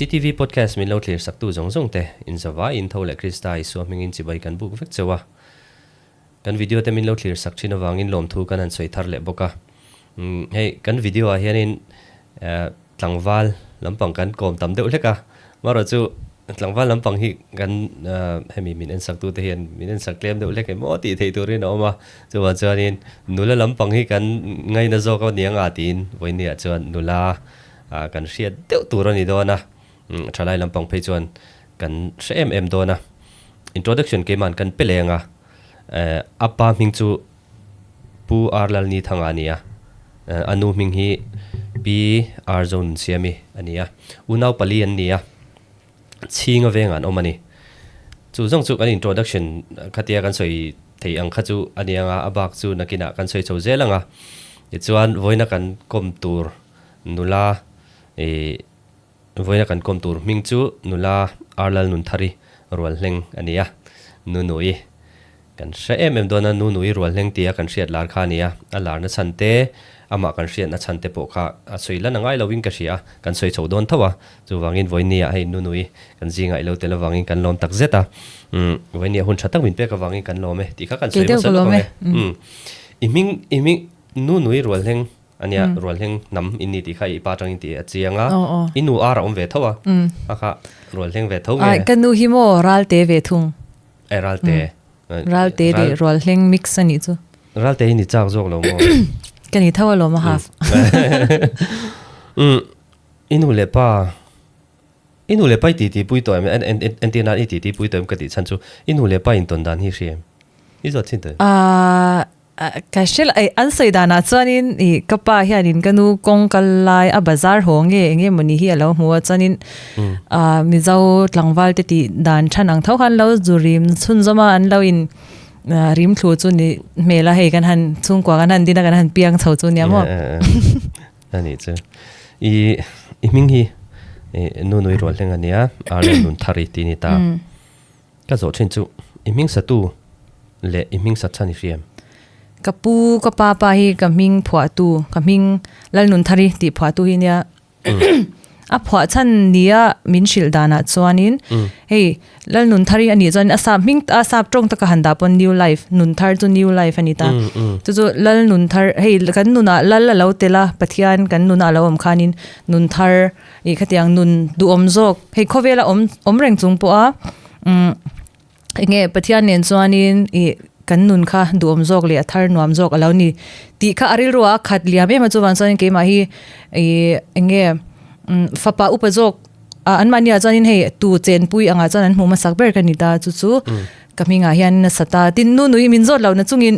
NCTV podcast min lo thlir saktu zawng zawng te in zavaiin tho leh Krista Isua hmingin chibai kan buk vek cheu a. Kan video te min lo thlir sak thin avangin lawmthu kan han sawi thar leh bawk a. Hei kan video ah hianin tlangval lampang kan kawm tam deuh hlek a, marawh chu tlangval lampang hi kan hemi min ensak tute hian min ensak tlem deuh hlek em aw tih theih turin a awm a, chuvang chuanin nula lampang hi kan ngaina zawk a niang a tiin vawinia chuan nula kan hriat deuh tur a ni dawn a, thalai lampang phei chuan kan hre em em dawn a, introduction keiman kan pe leng a, a pa hming chu Pu R Lalnithanga a ni a, a nu hming hi Pi R Zonunsiami a ni a, unau pali an ni a, chhinga vengah an awm a ni. Chu zawng chu kan introduction khatia kan sawi thei ang kha chu a ni ang a, a bak chu nakinah kan sawi chho zel ang a. Tichuan vawiina kan kawm tur nula ih Vawiina kan kawm tur hming chu nula Arlal Nunthari Rualhleng a ni a, Nunui kan hre em em dawn a, Nunui Rualhleng tia kan hriat lar kha a ni a, a larna chhan te, amah kan hriatna chhan te pawh kha a sawi lan a ngai loin ka hria a, kan sawi chho dawn tho a, chuvangin vawinia hei Nunui kan zingah i lo tel avangin kan lawm tak zet a, umm vawinia hun tha tak min pek avangin kan lawm e tih kha kan sawi hmasa lawk ang e. Umm i hming i hming Nunui Rualhleng Ania, Rualhleng hnam in ni tih kha i pa atangin tih a chiang a, i nu ar a awm ve tho a, a kha Rualhleng ve tho nge? Ai, ka nu hi maw Ralte ve thung. E, Ralte. Ralte leh Rualhleng mix a nih chu. Ralte hi ni chak zawk lo maw? Ka ni tho alawm a half. I nu leh pa, i nu leh pa i titi pui tawh em? Entir nan i titi pui tawh em ka tih chhan chu, i nu leh pa intawn dan hi hria em? I zawt chin tawh em? Ka hre lo, an sawi danah chuanin ih ka pa hianin ka nu kawng kal lai a bazar haw nge eng emawni hi a lo hmu a chuanin ah Mizo tlangval te tih dan than ang tho khan an lo zu rim chhunzawm a an lo in rim thlu chu ni hmel a hei kan han chhungkua kan han din a kan han piang chho chu nia maw. A nih chu. I i hming hi nu nui rual hleng a nia Arlen Nunthari tih a ni ta. Ka zawh thin chu, i hming satu leh i hming sat chhan i hria em? Ka pu, ka pa pa hi ka hming phuahtu, ka hming Lalnunthari tih phuahtu hi nia. A phuah chhan nia min hrilh danah chuanin hei Lalnunthari a nih chuan a sap hming a sap tawng taka han dah pawn New Life, Nunthar chu New Life a ni ta. Chu chu Lalnunthar hei kan nunah Lal a lo tel a, Pathian kan nunah a lo awm khanin Nunthar Ih khatiang nun duhawm zawk hei khawvela awm awm reng chung pawha umm enge Pathian nen chuanin ih kan nun kha duhawm zawk leh a thar nuam zawk a lo ni tih kha a rilru ah a khat liam em a chuvang chuanin keimah hi ih enge umm fapa upa zawk ah an mahni ah chuanin hei tu chenpui angah chuan an hmuh hmasak ber ka ni ta chu chu Ka hmingah hian nasa ta tin Nunui min zawt lo na chungin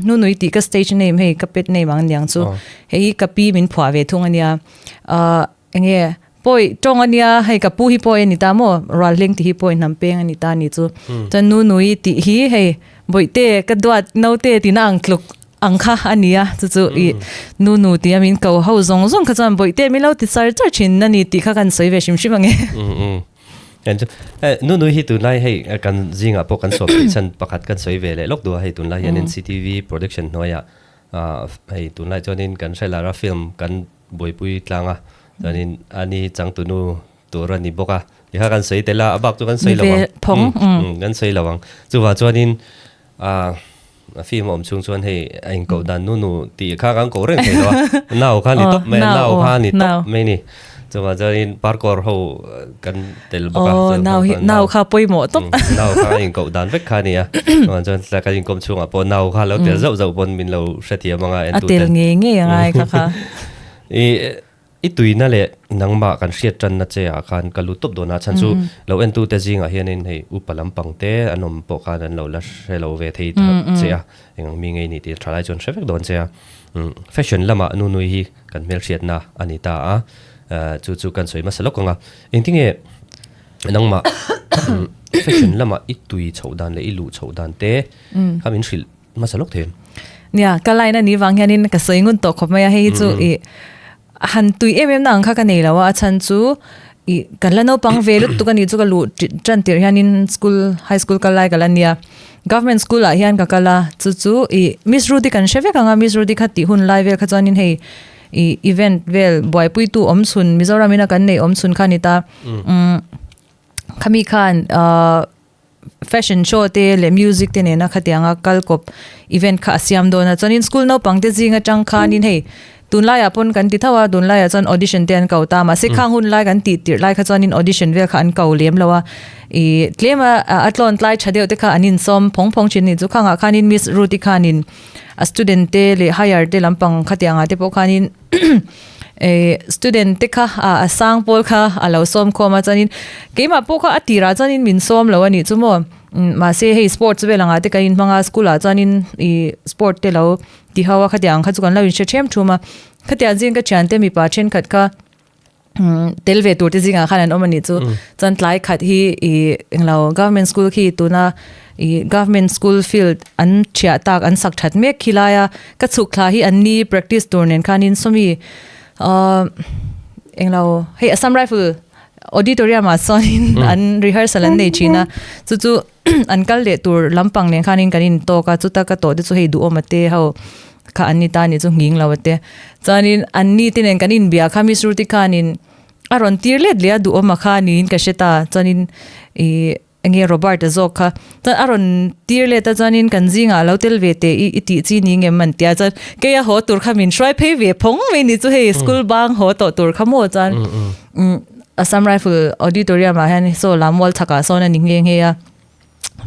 Nunui tih ka stage name hei ka pet name ang aniang chu hei hi ka pi min phuah ve thung ania ahh enge pawi tawng ania hei ka pu hi pawi ani ta maw Rualhleng tih hi pawi hnam peng ani ta ni chu chuan Nunui tih hi hei bawihte ka duat naute tina ang tluk ang kha ania chu chu ih Nunu tih a min ko ho zawng zawng kha chuan bawihte min lo ti char char thin ani tih kha kan sawi ve hrim hrim ange. Nunui hi tunlai hei kan zingah pawh kan sawm theih chhan pakhat kan sawi ve leh lawk duh a, hei tunlai hian NCTV production hnuaiah hei tunlai chuanin kan hre lar a film kan buaipui tlang a, chuanin ani changtunu tur a ni bawk a, tikha kan sawi tel a, a bak chu kan sawi lo ang, kan sawi lo ang. Chuvang chuanin a film a awm chhung chuan hei a inkoh dan nunu tih kha kan koh reng thei lo a, nau kha a ni tawp mai a, nau kha a ni tawp mai a ni. Chuvang chuanin parkawr ho kan tel bawk a. Aw, nau hi, nau kha pawimawh tawp. Nau kha a inkoh dan vek kha a ni a, chuvang chuan tlai kan inkawm chhungah pawh nau kha lo tel zauh zauh pawn min lo hrethiam ang a entu ten. A tel ngei ngei a ngai kha kha. I I tuina leh nangmah kan hriat tanna che ah khan ka lut tawp dawn a, chhan chu lo entute zingah hianin hei upa lampang te an awm pawh khan an lo la hre lo ve thei che a, eng ang mi ngei ni tih tha lai chuan hre vek dawn che a. Fashion lamah Nunui hi kan hmelhriatna a ni ta a, chu chu kan sawi hmasa lawk ang a. Engtinge nangmah fashion lamah i tui chhoh dan leh i luh chhoh dan te kha min hrilh hmasa lawk thei em? Nia, ka line a nih vang hianin ka sawi ngun tawh khawp mai a, hei hi chu i han tui em em na ang kha ka nei lo a, a chhan chu i kan la naupang ve lutuk a nih chu ka luh tan tirh hianin school high school kal lai ka la nia, government school ah hian ka kal a, chu chu i Miss Rudy kan hre vek ang a, Miss Rudy kha tih hun lai vel kha chuanin hei. I event vel buaipuitu awm chhun Mizoram ina kan neih awm chhun kha a ni ta. Umm khami khan ahh fashion show te leh music te nena khatianga kal kawp event kha a siam dawn a. Chuanin school naupang te zing atang khanin hei tunlaiah pawn kan ti tho a, tunlaiah chuan audition te an ko ta mahse khang hun lai kan tih tirh lai kha chuanin audition vel kha an ko lem lo a. Ih tlem a a tlawn tlai tha deuh te kha an insawm phawng phawng thin a ni. Chu khangah khanin Miss Ruth i khanin a student te leh higher te lampang khatiangah te pawh khanin eh student te kha ah a sang pawl kha a lo sawm khawm a chuanin keimah pawh kha a tirah chuanin min sawm lo a nih chu maw mahse hei sports vel angah te kan inhmang a school ah chuanin ih sport te lo ti ho a khatiang kha chu kan lo inhre ṭhem ṭhum a khatiang zing ka thiante mipa thenkhat kha tel ve tur te zingah khan an awm a nih chu chuan tlai khat hi ih englo government school khi tuna ih government school field an thiah tak an sak that mek khi laia ka chhuk thla hi an ni practice tur nen khanin sawmi ahh englo hei assam rifle auditorium ah sawnin an rehearsal an nei thin a chu chu an kal leh tur lampang nen khanin kan intawk a chuta ka tawh te chu hei duhawm a te ho kha an ni ta a nih chu nghing lo a te chuanin an ni te nen kan inbia kha miss Ruth-i khanin a rawn tir let leh a duhawm a kha niin ka hre ta chuanin ih enge Robert-a zawk kha chuan a rawn tir let a chuanin kan zingah lo tel ve teh i i tih chi ni ngem an tia chuan kei a haw tur kha min hruai phei ve phawng mai ni chu hei school bang haw tawh tur kha maw chuan umm Assam Rifle Auditorium ah hian saw lam mual chhakah sawn a ni nghe nghe a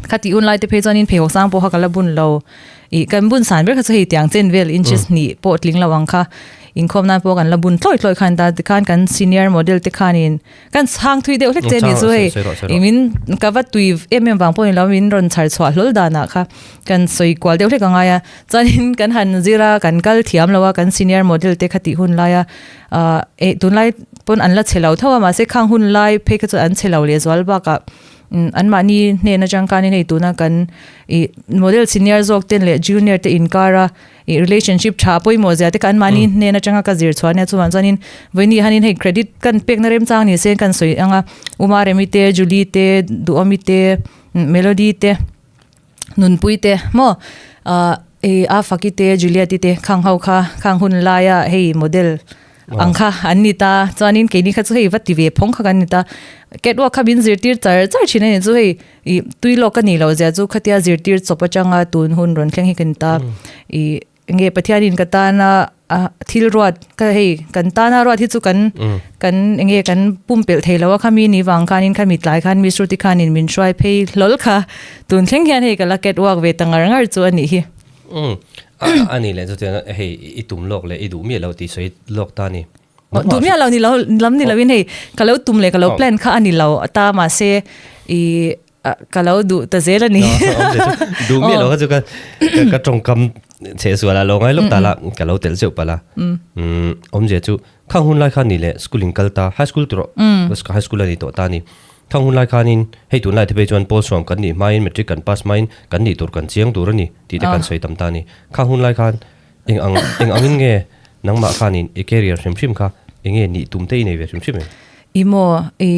khati hun lai te phei chuanin pheikhawk sang pawh kha ka la bun lo ih kan bun san ber kha chu hei tiang chen vel inches hnih pawh tling lo ang kha inkhawm nan pawh kan la bun tlawi tlawi khan ta tikhan kan senior model te khanin kan chhang thui deuh hlek che ni chu hei ih min ka va tui em em vang pawh ni lo min rawn chhar chhuah hlawl danah kha kan sawi kual deuh hlek a ngai a chuanin kan han zir a kan kal thiam lo a kan senior model te kha tih hun lai a ah eh tunlai pawn an la chhe lo tho a mahse khang hun lai phei kha chu an chhe lo leh zual bakah an mahni hnen atang khanin hei tuna kan ih model senior zawk te leh junior te inkar a ih relationship tha pawimawh zia te kha an mahni hnen atanga ka zir chhuah ania chuvang chuanin vawiini hianin hei credit kan pekna remchang ni se kan sawi ang a Uma Remi te Julie te Duhawmi te Melody te Nunpui te maw ah ih a Faki te Juliet-i te khang ho kha khang hun laia hei model ang kha an ni ta chuanin keini kha chu hei va ti ve phawng kha kan ni ta catwalk kha min zirtir char char thin a ni chu hei ih tui lawk ka nih loh zia chu khatia zirtir chawp atanga tun hun rawn thleng hi ka ni ta ih Nge Pathianin ka tana a thil ruat ka hei kan tana ruat hi chu kan kan enge kan pumpelh thei lo a khami ni vang khanin khami tlai khan Miss Ruth-i khanin min hruai phei hlawl kha tun thleng hian hei ka la catwalk ve ta ngar ngar chu a nih hi. Umm a nih leh chutiang hei i tum lawk leh i duh miah lo tih sawi lawk ta a ni. Duh miah lo ni lo lam ni loin hei ka lo tum leh ka lo plan kha a ni lo ta mahse i Ka lo duh ta zel a ni. Duh miah lo kha chu ka ka tawngkam chhe sual a lo ngai lawk ta la ka lo tel zeuh palh a. Awmzia chu khang hun lai khan ni leh school in kal ta high school tawh high school a ni tawh ta a ni. Khang hun lai khanin hei tunlai te phei chuan pawl sawm kan nih hmain matric kan pass hmain kan nih tur kan chiang tur a ni tih te kan sawi tam ta a ni. Khang hun lai khan eng ang eng angin nge nangmah khanin i career hrim hrim kha eng nge nih tum te i nei ve hrim hrim em? I maw i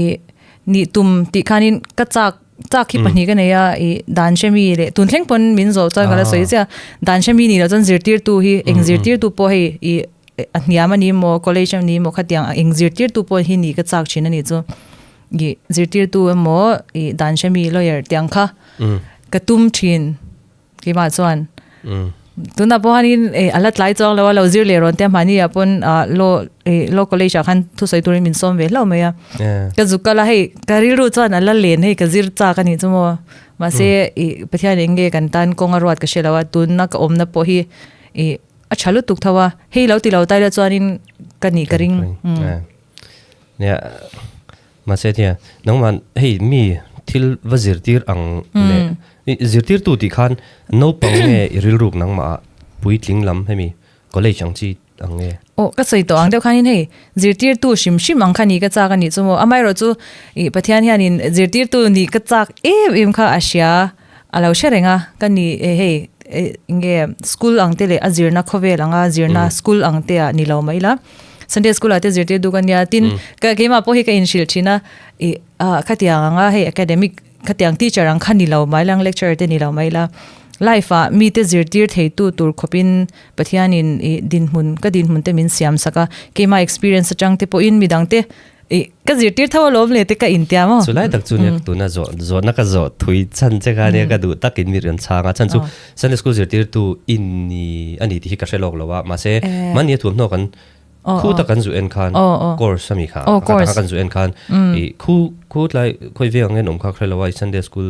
Nih tum tih khanin ka chak chak hi pahnih ka nei a ih dan hre mi leh tun thleng pawn min zawh chuan ka la sawi chiah dan hre mi nih loh chuan zirtirtu hi eng zirtirtu pawh hei ih a hniam a ni maw college a ni maw khatiang eng zirtirtu pawh hi nih ka chak thin a nih chu ih zirtirtu emaw ih dan hre mi lawyer tiang kha ka tum thin. Keimah chuan tunah pawh hianin eh a la tlai chuang lo a lo zir leh rawn te mahni ah pawn ah law eh law college ah khan thusawi turin min sawm ve hlauh mai a ka zuk kal a hei ka rilru chuan a la len hei ka zir chak a nih chu maw mahse ih Pathian eng nge kan tan kawng a ruat ka hre lo a tunna ka awmna pawh hi ih a tha lutuk tho a hei lo ti lo tai la chuanin ka nih ka ring. Nia mahse nia nangmah hei mi thil va zirtir ang leh zirtirtu tih khan naupang nge i rilruk nangmah ah puitling lam hemi college ang chi ang nge? Aw ka sawi tawh ang deuh khanin hei zirtirtu hrim hrim ang kha ni ka chak a nih chu maw amaherawh chu ih Pathian hianin zirtirtu nih ka chak em em kha a hria a lo hre reng a ka ni hei enge school ang te leh a zirna khawvel anga zirna school ang te ah ni lo mai la. Sunday school ah te zirtir duk a nia tin ka keimah pawh hi ka inhrilh thin a ih ah khatiang anga hei academic khatiang teacher ang kha ni lo mai lang lecturer te ni lo mai la. life ah mite zirtir theitu tur khawpin Pathianin i dinhmun ka dinhmun te min siam sak a, keimah experience atang te pawhin midang te i ka zirtir tho alawm le te ka intiam aw. Chulai tak chu nia tuna zawh zawhna ka zawh thui chhan che kha nia ka duh takin mi rawn chhang a, chhan chu Sunday school zirtirtu i ni a ni tih hi ka hre lawk lo a, mahse mahni a thuamhnaw kan Khu tak kan zu en khan course ami kha kha kan zu en khan i khu khu tlai khoi ve ang en awm kha hre lo a i Sunday school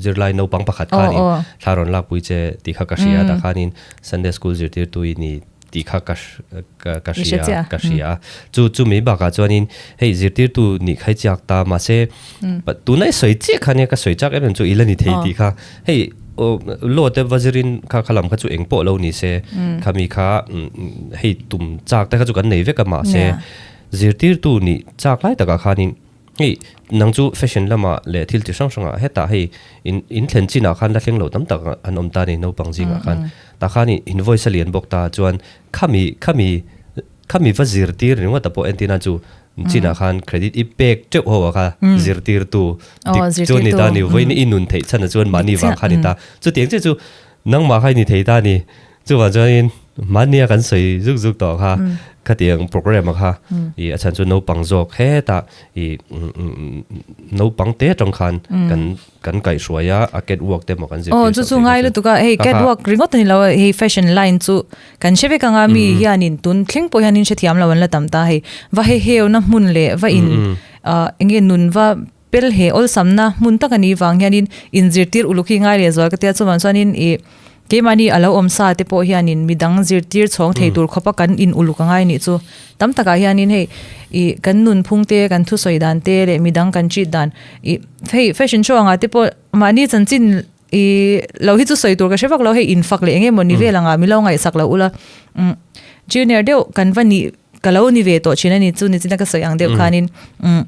zirlai naupang pakhat khan in thla rawn lak pui che tih kha ka hria tah khan in Sunday school zirtirtu i ni tih kha ka ka hria ka hria chu chu mi bakah chuan in hei zirtirtu nih kha i chiak ta mahse tuna i sawi chiah kha nia ka sawi chak em em chu i la ni thei tih kha hei Law te va zirin kha kha lam kha chu eng pawh lo ni se, khami kha hei tum chak te kha chu kan nei vek a mahse zirtirtu nih chak lai takah khanin hei nang chu fashion lamah leh thil chi hrang hrangah hetah hei in in thlen chinah khan la thleng lo tam tak an awm ta a ni naupang zingah khan tah khan in voice a lian bawk ta chuan khami khami Khami va zirtir ringawt a pawh entirna chu chinah khan credit i pek teuh ho a kha zirtirtu dik chu ni ta ni vawiin i nun theih chhan ah chuan mahni vang kha ni ta chutiang chiah chu nangmah kha i ni thei ta ni chuvang chuanin mahnia kan sawi zuk zuk tawh kha khatiang program a kha i a chhan chu naupang zawk hetah i naupang te atang khan kan Kan kaihhruai a, a catwalk te maw kan zirtir Aw, chu chu ngai lutuk a, hei catwalk ringawt a ni lo a, hei fashion line chu kan hre vek ang a, mi hianin tun thleng pawh hianin hrethiam lo an la tam ta, hei va he heuna hmun leh va in eng nge nun va pel he awlsamna hmun tak a nih vang hianin inzirtir uluk hi ngai leh zual ka tia, chuvang chuanin ih Keimahni a lo awm sa te pawh hianin midang zirtir chhawng thei tur khawpa kan in uluk a ngai nih chu. Tam takah hianin hei ih kan nunphung te, kan thusawi dan te leh midang kan treat dan ih hei fashion show angah te pawh mahni chanchin ih lo hi chu sawi tur ka hre vak lo hei infak leh eng emaw ni vel angah min lo ngaihsak loh ula umm junior deuh kan va nih ka lo ni ve tawh thin a ni chu nichina ka sawi ang deuh khanin umm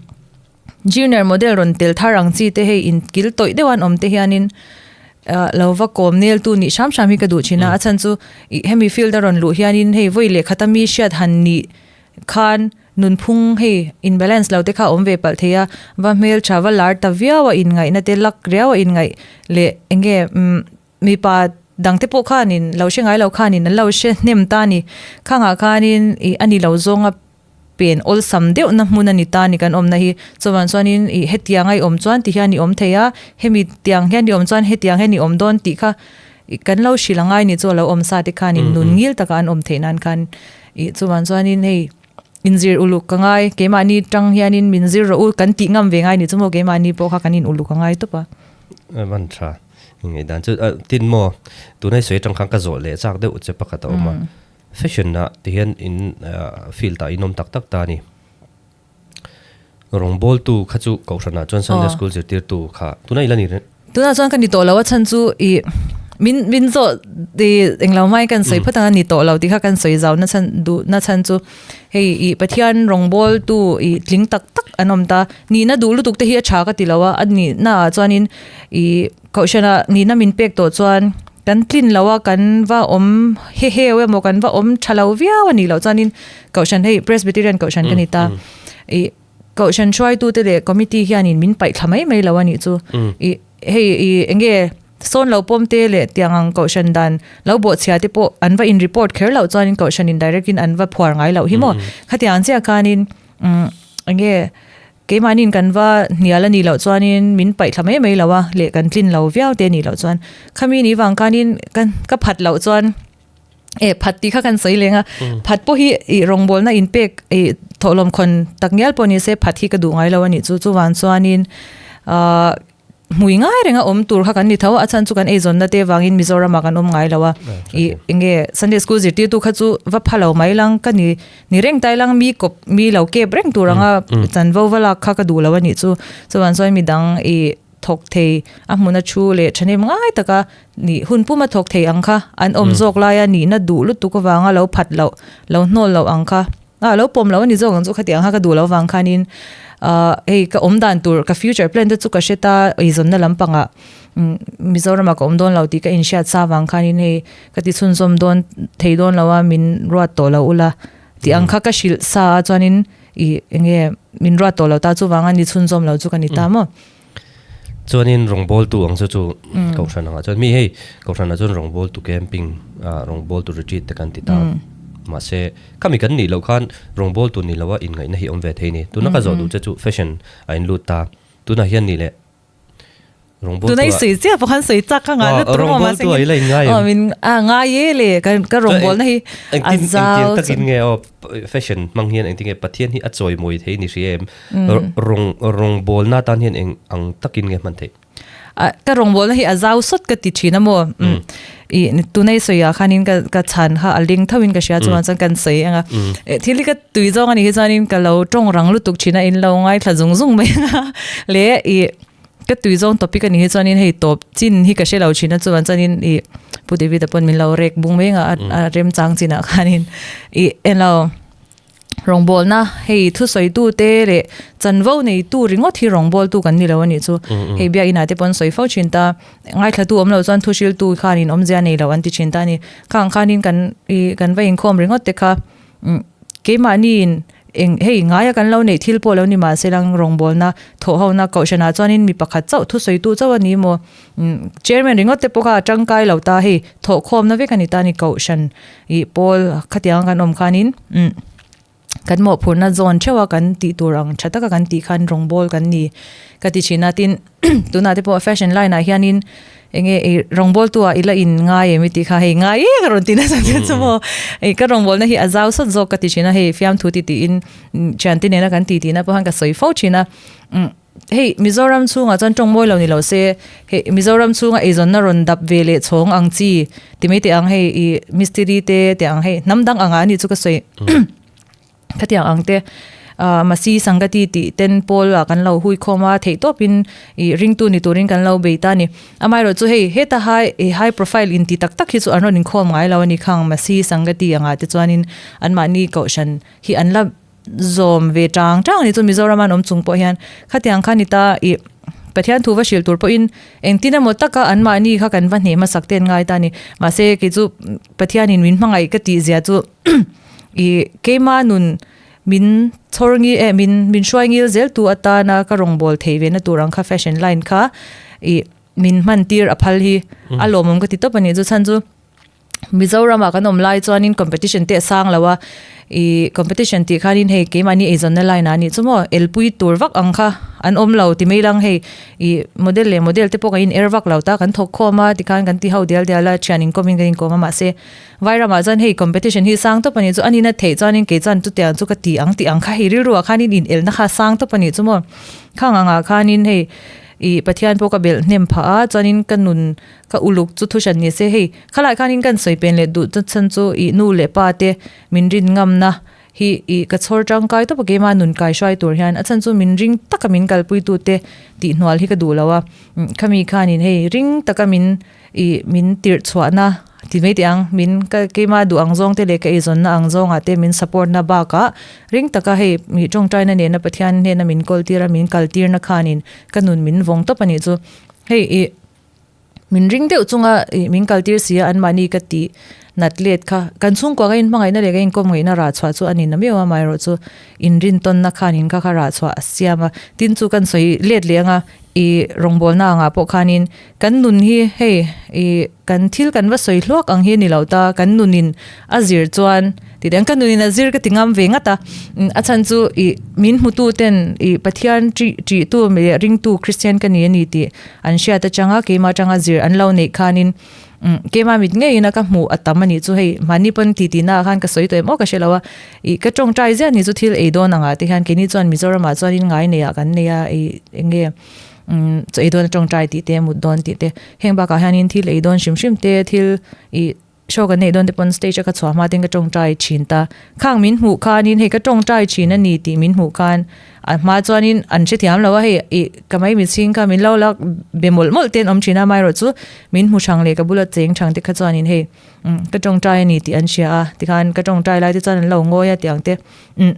Junior model rawn tel thar ang chi te hei in kil tawih deuh an awm te hianin ah lo va kawm nel tu nih hram hram hi ka duh thin a, a chhan chu ih hemi field a rawn luh hianin hei vawi leh khata mi hriat han nih khan nunphung hei in balance lo te kha a awm ve palh thei a, va hmeltha va lar ta viau a inngaihna te luck riau a inngaih leh eng nge umm mipa dang te pawh khanin lo hre ngai lo khanin an lo hre hnem ta a ni, khangah khanin ih a ni lo zawnga. pen awlsam deuhna hmun a ni ta a ni kan awmna hi. Chuvang chuanin ih hetiang a i awm chuan ti hian i awm thei a, hemi tiang hian i awm chuan hetiang hian i awm dawn tih kha ih kan lo hrilh angai ni chu a lo awm sa te khanin nun ngil taka an awm theih nan khan ih chuvang chuanin hei inzir uluk ka ngai keimahni tang hianin min zir rawh u kan tih ngam ve ngai ni chu maw keimahni pawh kha kan in uluk angai tawp a. Van tha ngaihdan chu tin maw tuna i sawi atang khan ka zawh leh chak deuh che pakhat a awm a. Fashion ah ti hian in field ah in awm tak tak ta a ni. Rawngbawltu kha chu Kohhran ah chuan Sunday School zirtirtu kha tunah i la ni reng. Tunah chuan ka ni tawh lo a chhan chu i min min zawh i englo hmain kan sawi phawt ang a ni tawh lo tih kha kan sawi zau na chhan duh na chhan chu hei i Pathian rawngbawltu i tling tak tak an awm ta. Nihna duh lutuk te hi a tha ka ti lo a, a nihna ah chuanin i Kohhran ah nihna min pek tawh chuan Kan tlin lo a, kan va awm he heu emaw kan va awm tha lo viau a nih loh chuanin Kohhran hei Presbyterian Kohhran ka ni ta. Ih Kohhran hruaitute leh committee hianin min paih thla mai mai lo a nih chu. Ih hei ih eng nge sawn lo pawm te leh tiang ang Kohhran dan lo bawhchhia te pawh an va in report kher loh chuanin Kohhran in direct in an va phuar ngai loh hi maw. Khatiang chiah khanin umm eng nge Keimahniin kan va hnial a nih loh chuanin min paih thla mai mai lo a, leh kan tlin lo viau te a nih loh chuan khami ni vang khanin kan ka phat loh chuan eh phat tih kha kan sawi leng a, phat pawh hi ih rawngbawlna inpek ih thawhlawm khawn tak ngial pawh ni se phat hi ka duh ngai lo a nih chu, chuvang chuanin ahh Hmui ngai renga awm tur kha kan ni tho a, a chhan chu kan eizawnna te vangin Mizoramah kan awm ngai lo a, ih enge Sunday school zirtirtu kha chu va pha lo mai lang ka ni ni reng tai lang mi kawp mi lo kep reng tur anga chanvo va lak kha ka duh lo a nih chu, chuan chuan midang ih thawk thei a hmuna thu leh thahnem ngai taka nih hun puma thawk thei ang kha an awm zawk laia nihna duh lutuk avanga lo phat loh lo hnawl loh ang kha. A lo pawm lo a ni zawk ang chu khatiang kha ka duh lo vang khanin ah hei ka awm dan tur ka future plan te chu ka hre ta eizawnna lampangah Mizoramah ka awm dawn lo tih ka inhriat sa vang khanin hei ka ti chhunzawm dawn thei dawn lo a min ruat tawh lo ula tih ang kha ka hrilh sa a chuanin ih eng nge min ruat tawh lo ta chuvanga ni chhunzawm lo chu ka ni ta maw. Chuanin rawngbawltu ang chu chu Kohhran angah chuan mi hei Kohhranah chuan rawngbawltu camping ah rawngbawltu retreat te kan ti ta. Mahse khami kan nih loh khan rawngbawltu ni loa inngaihna hi awm ve thei ni. Tuna ka zawh duh che chu fashion a inlut ta. Tunah hian nih leh rawngbawltu Tunah i sawi chiah pawh khan sawi chak ka ngah lutuk maw mahse Rawngbawltu ah ila inngai em? Aw min a ngai e le ka ka rawngbawlna hi a zau. Engtin takin nge aw fashion hmang hian engtin nge Pathian hi a chawimawi thei ni hria em? Rawng rawngbawlna atan hian eng ang takin nge hman theih? A ka rawngbawlna hi a zau sawt ka ti thin a maw? I tunei sawiah khanin ka ka chhan kha a ling tho in ka hria chuan chuan kan sawi ang a. Thil hi ka tui zawng a nih hi chuanin ka lo tawng rang lutuk thin a in lo ngaithla zung zung mai ang a. Le i ka tui zawng topic a nih hi chuanin hei tawp chin hi ka hre lo thin a chuan chuanin i Pu David-a pawn min lo rek bung mai ang a a remchang chinah khanin i englo Rawngbawlna, Hei thusawitute leh chanvo neitu ringawt hi rawngbawltu kan ni lo a nih chu. Hei biakinah te pawh an sawi fo thin ta. Ngaithlatu awm loh chuan thuhriltu khanin awmzia nei lo an ti thin ta a ni. Khang khanin kan ih kan va inkhawm ringawt te kha keimahniin eng hei ngaia kan lo neih thil pawh lo ni mah se lang rawngbawlna thawhhona kohhranah chuanin mi pakhat chauh thusawitu chauh a ni maw? Chairman ringawt te pawh kha a tangkai lo ta hei thawhkhawmna vek a ni ta a ni kohhran. Ih pawl khatiang kan awm khanin umm kan mawhphurhna zawn theuh a kan tih tur ang tha taka kan tih khan rawngbawl kan ni ka ti thin a tin tunah te pawh fashion line ah hianin eng nge ih rawngbawl tu ah ila in ngai em i tih kha hei ngai e ka rawn ti nasa che chu maw ih ka rawngbawlna hi a zau sawt zawk ka ti thin a hei fiamthu ti tiin thiante nena kan ti tihna pawh khan ka sawi fo thin a umm. Hei Mizoram chhungah chuan tawng mawi lo ni lo se, hei Mizoram chhunga eizawnna rawn dap ve leh chhawng ang chi ti mai teh ang hei ih mistiri te teh ang hei hnam dang angah a nih chu ka sawi khatiang ang te ah Masi Sangati tih ten pawl ah kan lo hui khawm a theih tawpin ih ringtu ni turin kan lo bei ta a ni. Amaherawh chu hei heta high ih high profile inti tak tak hi chu an rawn inkhawm ngai lo a ni khang Masi Sangati angah te chuanin anmahni kohhran hi an la zawm ve tang tang a ni chu Mizoram an awm chung pawh hian khatiang kha ni ta ih Pathian thu va hrilh tur pawhin engtin emaw taka anmahni kha kan va hneh hmasak te an ngai ta a ni mahse kei chu Pathianin min hmangaih ka tih zia chu ih keima nun min chhawr ngi eh min min hruai ngil zel tu atana ka rawngbâwl theih ve na tur ang kha fashion line kha ih min hman tir a phal hi a lawmawm ka ti tawp a ni chu chhan chu. Mizoramah kan awm lai chuanin competition te a sang lo a, ih competition tih khanin hei keimahni eizawnna line ah a nih chu maw elpui tur vak ang kha an awm lo ti mai lang hei ih model leh model te pawh kan in er vak lo ta kan thawk khawm a tikhan kan ti ho dial dial a thian inkawmin kan inkawm a mahse Vairamah chuan hei competition hi sang tawp a nih chu a nihna theih chuanin kei chuan chutiang chu ka ti ang tih ang kha hei rilru ah khanin inelna kha a sang tawp a nih chu maw khang angah khanin hei ih Pathian pawh ka belh hnem phah a chuanin ka nun Ka uluk chu thu hran ni se hei, khalai khanin kan sawi pen leh duh chu chhan chu ih nu leh pa te min rin ngamna hi ih ka chhawr tangkai tawp a keimah nun kai hruai tur hian a chhan chu min ring taka min kalpui tu te tih hnual hi ka duh lo a, khami khanin hei ring taka min ih min tirh chhuahna ti mai teh ang min ka keimah duh ang zawng te leh ka eizawnna ang zawngah te min support na bakah ring taka hei ih tawngtaina nena Pathian hnena min kawl tir a min kal tirna khanin ka nun min vawng tawp a nih chu hei ih. Min ring deuh chunga ih min kaltir si a anmahni ka tih nat let kha. Kan chhungkua ka inhmangaihna leh ka inkawm ngaihna rah chhuah chu a ni na miau a, amaherawh chu inrintawnna khanin kha kha rah chhuah a siam a. Tin chu kan sawi let leh anga ih rawngbawlna angah pawh khanin kan nun hi hei ih kan thil kan va sawi hluak ang hi a ni lo ta, kan nunin a zir chuan Ti dang ka nunin a zir ka ti ngam ve ngat a, a chhan chu ih min hmutu ten ih Pathian ṭih ṭihtu leh ringtu Kristian ka ni a ni tih an hriat atanga keimah atanga zir an lo neih khanin umm keimah mit ngeiin a ka hmuh a tam a nih chu hei mahni pawn ti tihna ah khan ka sawi tawh em aw ka hre lo a, ih ka tawngtai ziah ni chu thil ei dawn angah te hian keini chuan Mizoram ah chuanin ngai nei ah kan nei a ih eng nge umm chaw ei dawn a tawngtai tih te mut dawn tih te heng bakah hianin thil ei dawn hrim hrim te thil ih. Show kan neih dawn te pawn stage a ka chhuah hma ten ka tawngtai thin ta. Khang min hmuh khanin hei ka tawngtai thin a ni tih min hmuh khan a hma chuanin an hrethiam lo a hei ih ka mai mitchhing kha min lo la be mawlh mawlh ten awm thin a amaherawh chu min hmu thang leh ka bula cheng thang te kha chuanin hei umm ka tawngtai a ni tih an hria a tikhan ka tawngtai lai te chuan an lo ngawi a tih ang te umm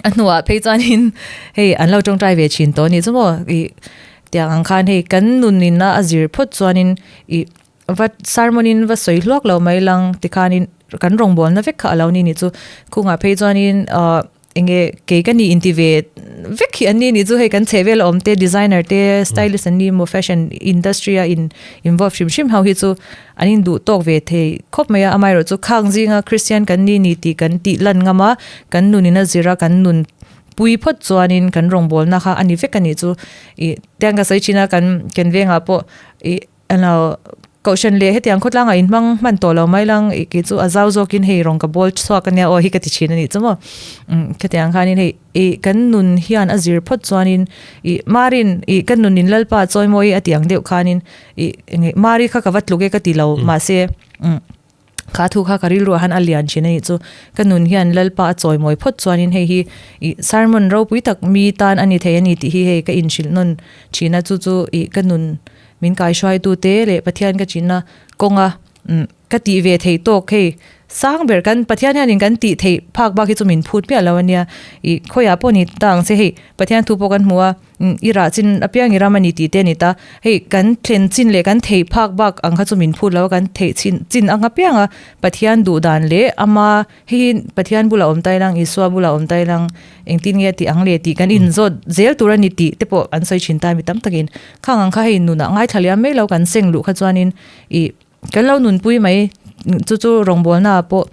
a hnuah phei chuanin hei an lo tawngtai ve thin tawh a nih chu maw ih tiang ang khan hei kan nunin a zir phawt chuanin ih. Va sermon in va sawi hluak lo mai lang tikhanin kan rawngbawlna vek kha a lo ni ni chu. Khungah phei chuanin ahh enge kei ka ni inti ve vek hi an ni nih chu hei kan chhehvel a awm te designer te stylist an ni emaw fashion industry a in involve hrim hrim ho hi chu an in duh tawk ve thei khawp mai a amaherawh chu khang zinga Christian kan ni ni tih kan tih lan ngam a kan nun in a zir a kan nun pui phawt chuanin kan rawngbawlna kha a ni vek a nih chu ih tiang ka sawi thin a kan kan vengah pawh ih Alo, Kohhran leh hetiang khawtlangah in hmang hman tawh lo mai lang, ih kei chu a zau zawkin hei rawn ka bawl chhuak ania aw hi ka ti thin a nih chu maw. Umm khatiang khanin hei ih kan nun hian a zir phawt chuanin ih Marin ih ka nun in Lalpa chawimawi a tih ang deuh khanin ih enge Mari kha ka va tluk e ka ti lo mahse umm Kha thu kha ka rilruah han a lian thin a nih chu. Ka nun hian Lalpa a chawimawi phawt chuanin hei hi ih sermon ropui tak mi tan a ni thei a ni tih hi hei ka inhrilh nawn thin a, chu chu ih ka nun min kaihruaitu te leh Pathian ka chinna kawnga umm ka tih ve theih tawk hei sang ber kan Pathian hianin kan tih theih phak bak hi chu min phut miah lo a nia. Ih khawiah pawh ni ta ang che hei Pathian thu pawh kan hmu a. I rah chin apiang i ram a ni tih te a ni ta. Hei kan thlen chin leh kan theih phak bak ang kha chu min phut lo a, kan theih chin chin ang apiang a Pathian duh dan leh ama hei hi Pathian bulah awm tai lang, Isua bulah awm tai lang engtin nge a tih ang le tih kan inzawt zel tur a ni tih te pawh an sawi thin ta mi tam takin. Khang ang kha hei nunah ngaithla liam mai lo kan seng luh kha chuanin ih Kan lo nunpui mai chu chu rawngbawlna ah pawh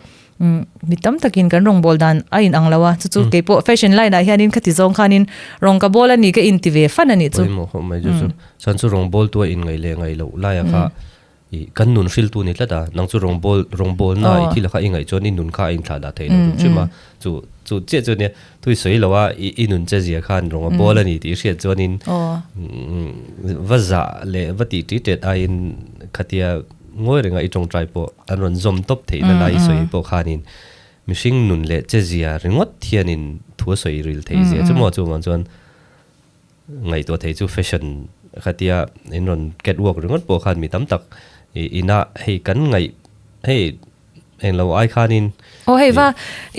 mi tam takin kan rawngbâwl dan a in ang lo a, chu chu kei pawh fashion line ah hianin khati zawng khanin rawng ka bâwl a ni ka inti ve fan a nih chu. Pawimawh khawp mai chu chu. Chuan chu rawngbâwl tu a inngaih leh ngaih loh laia kha i kan nun hriltu ni tlat a, nang chu rawngbâwl rawngbâwlna i thil kha i ngaih chuan i nun kha a inthlah dah theih lo hrim hrim a, chu chu chiah chu nia thui sawi lo a i i nun che zia khan rawng a bâwl a ni tih i hriat chuanin va zah leh va tih ṭi ṭet aiin Khatia ngawi renga i tawngtai pawh an rawn zawm tawp theihna lai i sawi pawh khanin mihring nun leh che zia ringawt hianin thu a sawi ril theih zia chu maw chuvang chuan ngaihtuah theih chu fashion khatia in rawn catwalk ringawt pawh khan mi tam tak inah hei kan ngaih hei Eng lo ai khanin. Aw hei va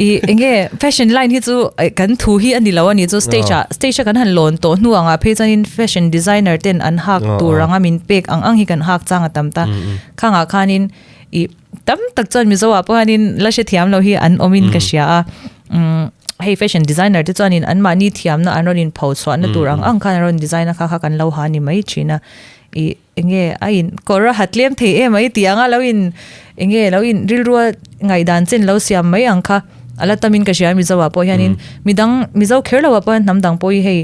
i enge fashion line hi chu kan thu hi ani lo ani chu stage ah stage a kan han lawn tawh hnu anga phei chuanin fashion designer ten an hak tur anga min pek ang ang hi kan hak chang a tam ta khangah khanin i tam tak chuan Mizo ah pawh hianin la hrethiam lo hi an awm in ka hria a hei fashion designer te chuanin an mahni thiamna an rawn in pho chhuahna tur ang ang khan an rawn design a kha kha kan lo ha ni mai thin a i Enge a in kawr a ha tlem thei em mai tih anga lo in enge lo in rilrua ngaihdan chen lo siam mai ang kha a la tamin ka hria Mizo ah pawh hianin midang Mizo kher lo ah pawh hian hnam dang pawh hi hei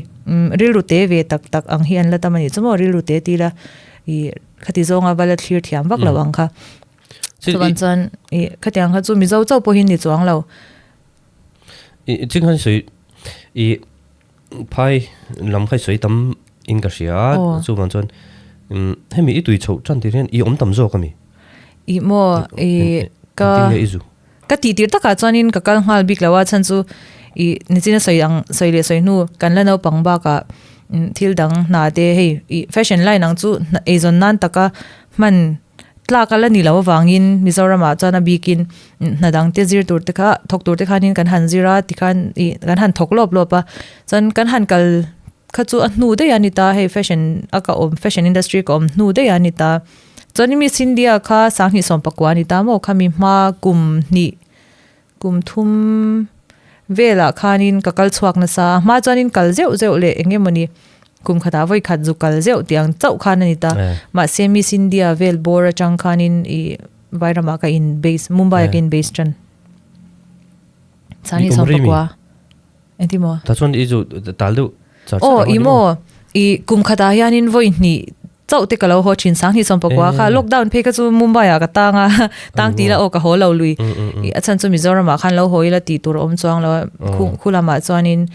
rilru te ve tak tak ang hi an la tam a nih chu maw rilru te tila ih khati zawnga va la thlir thiam vak lo ang kha chuan chuan ih khatiang kha chu Mizo chauh pawhin ni chuang lo. I ching khan sawi i phai lam kha i sawi tam in ka hria a chuvang chuan hemi i tui chhoh tan tir hian i awm tam zawk a mi? I maw i ka ka tih tir takah chuanin ka kal nghal bik lo a chhan chu i nichina sawi ang sawi leh sawi hnu kan la naupang bakah thil dang hna te hei i fashion line ang chu eizawn nan taka hman Tlak a la ni lo avangin Mizoramah chuan a bikin hna dang te zir tur te kha thawk tur te khanin kan han zir a tikhan ih kan han thawk lawp lawp a chuan kan han kal kha chu a hnu daih a ni ta hei fashion a ka awm fashion industry ka awm hnu daih a ni ta chuan Miss India kha sanghnih sawm pakua a ni ta maw khami hma kum hnih kum thum velah khanin ka kal chhuak nasa a hma chuanin kal zeuh zeuh leh eng emawni kum khatah vawi khat zu kal zeuh tih ang chauh khan a ni ta mahse Miss India vel bawr atang khanin ih Vairamah ka in base Mumbai ah ka in base tan Chani sawm pakua engtin maw Ta chuan i zu tal deuh char char aw i maw i kum khatah hianin vawi hnih chauh te ka lo haw thin sang hnih sawm pakua kha lockdown phei kha chu Mumbai ah ka tang a tang tih la aw ka haw lo lui i a chhan chu Mizoram ah khan lo haw ila tih tur a awm chuang lo a khu khu lamah chuanin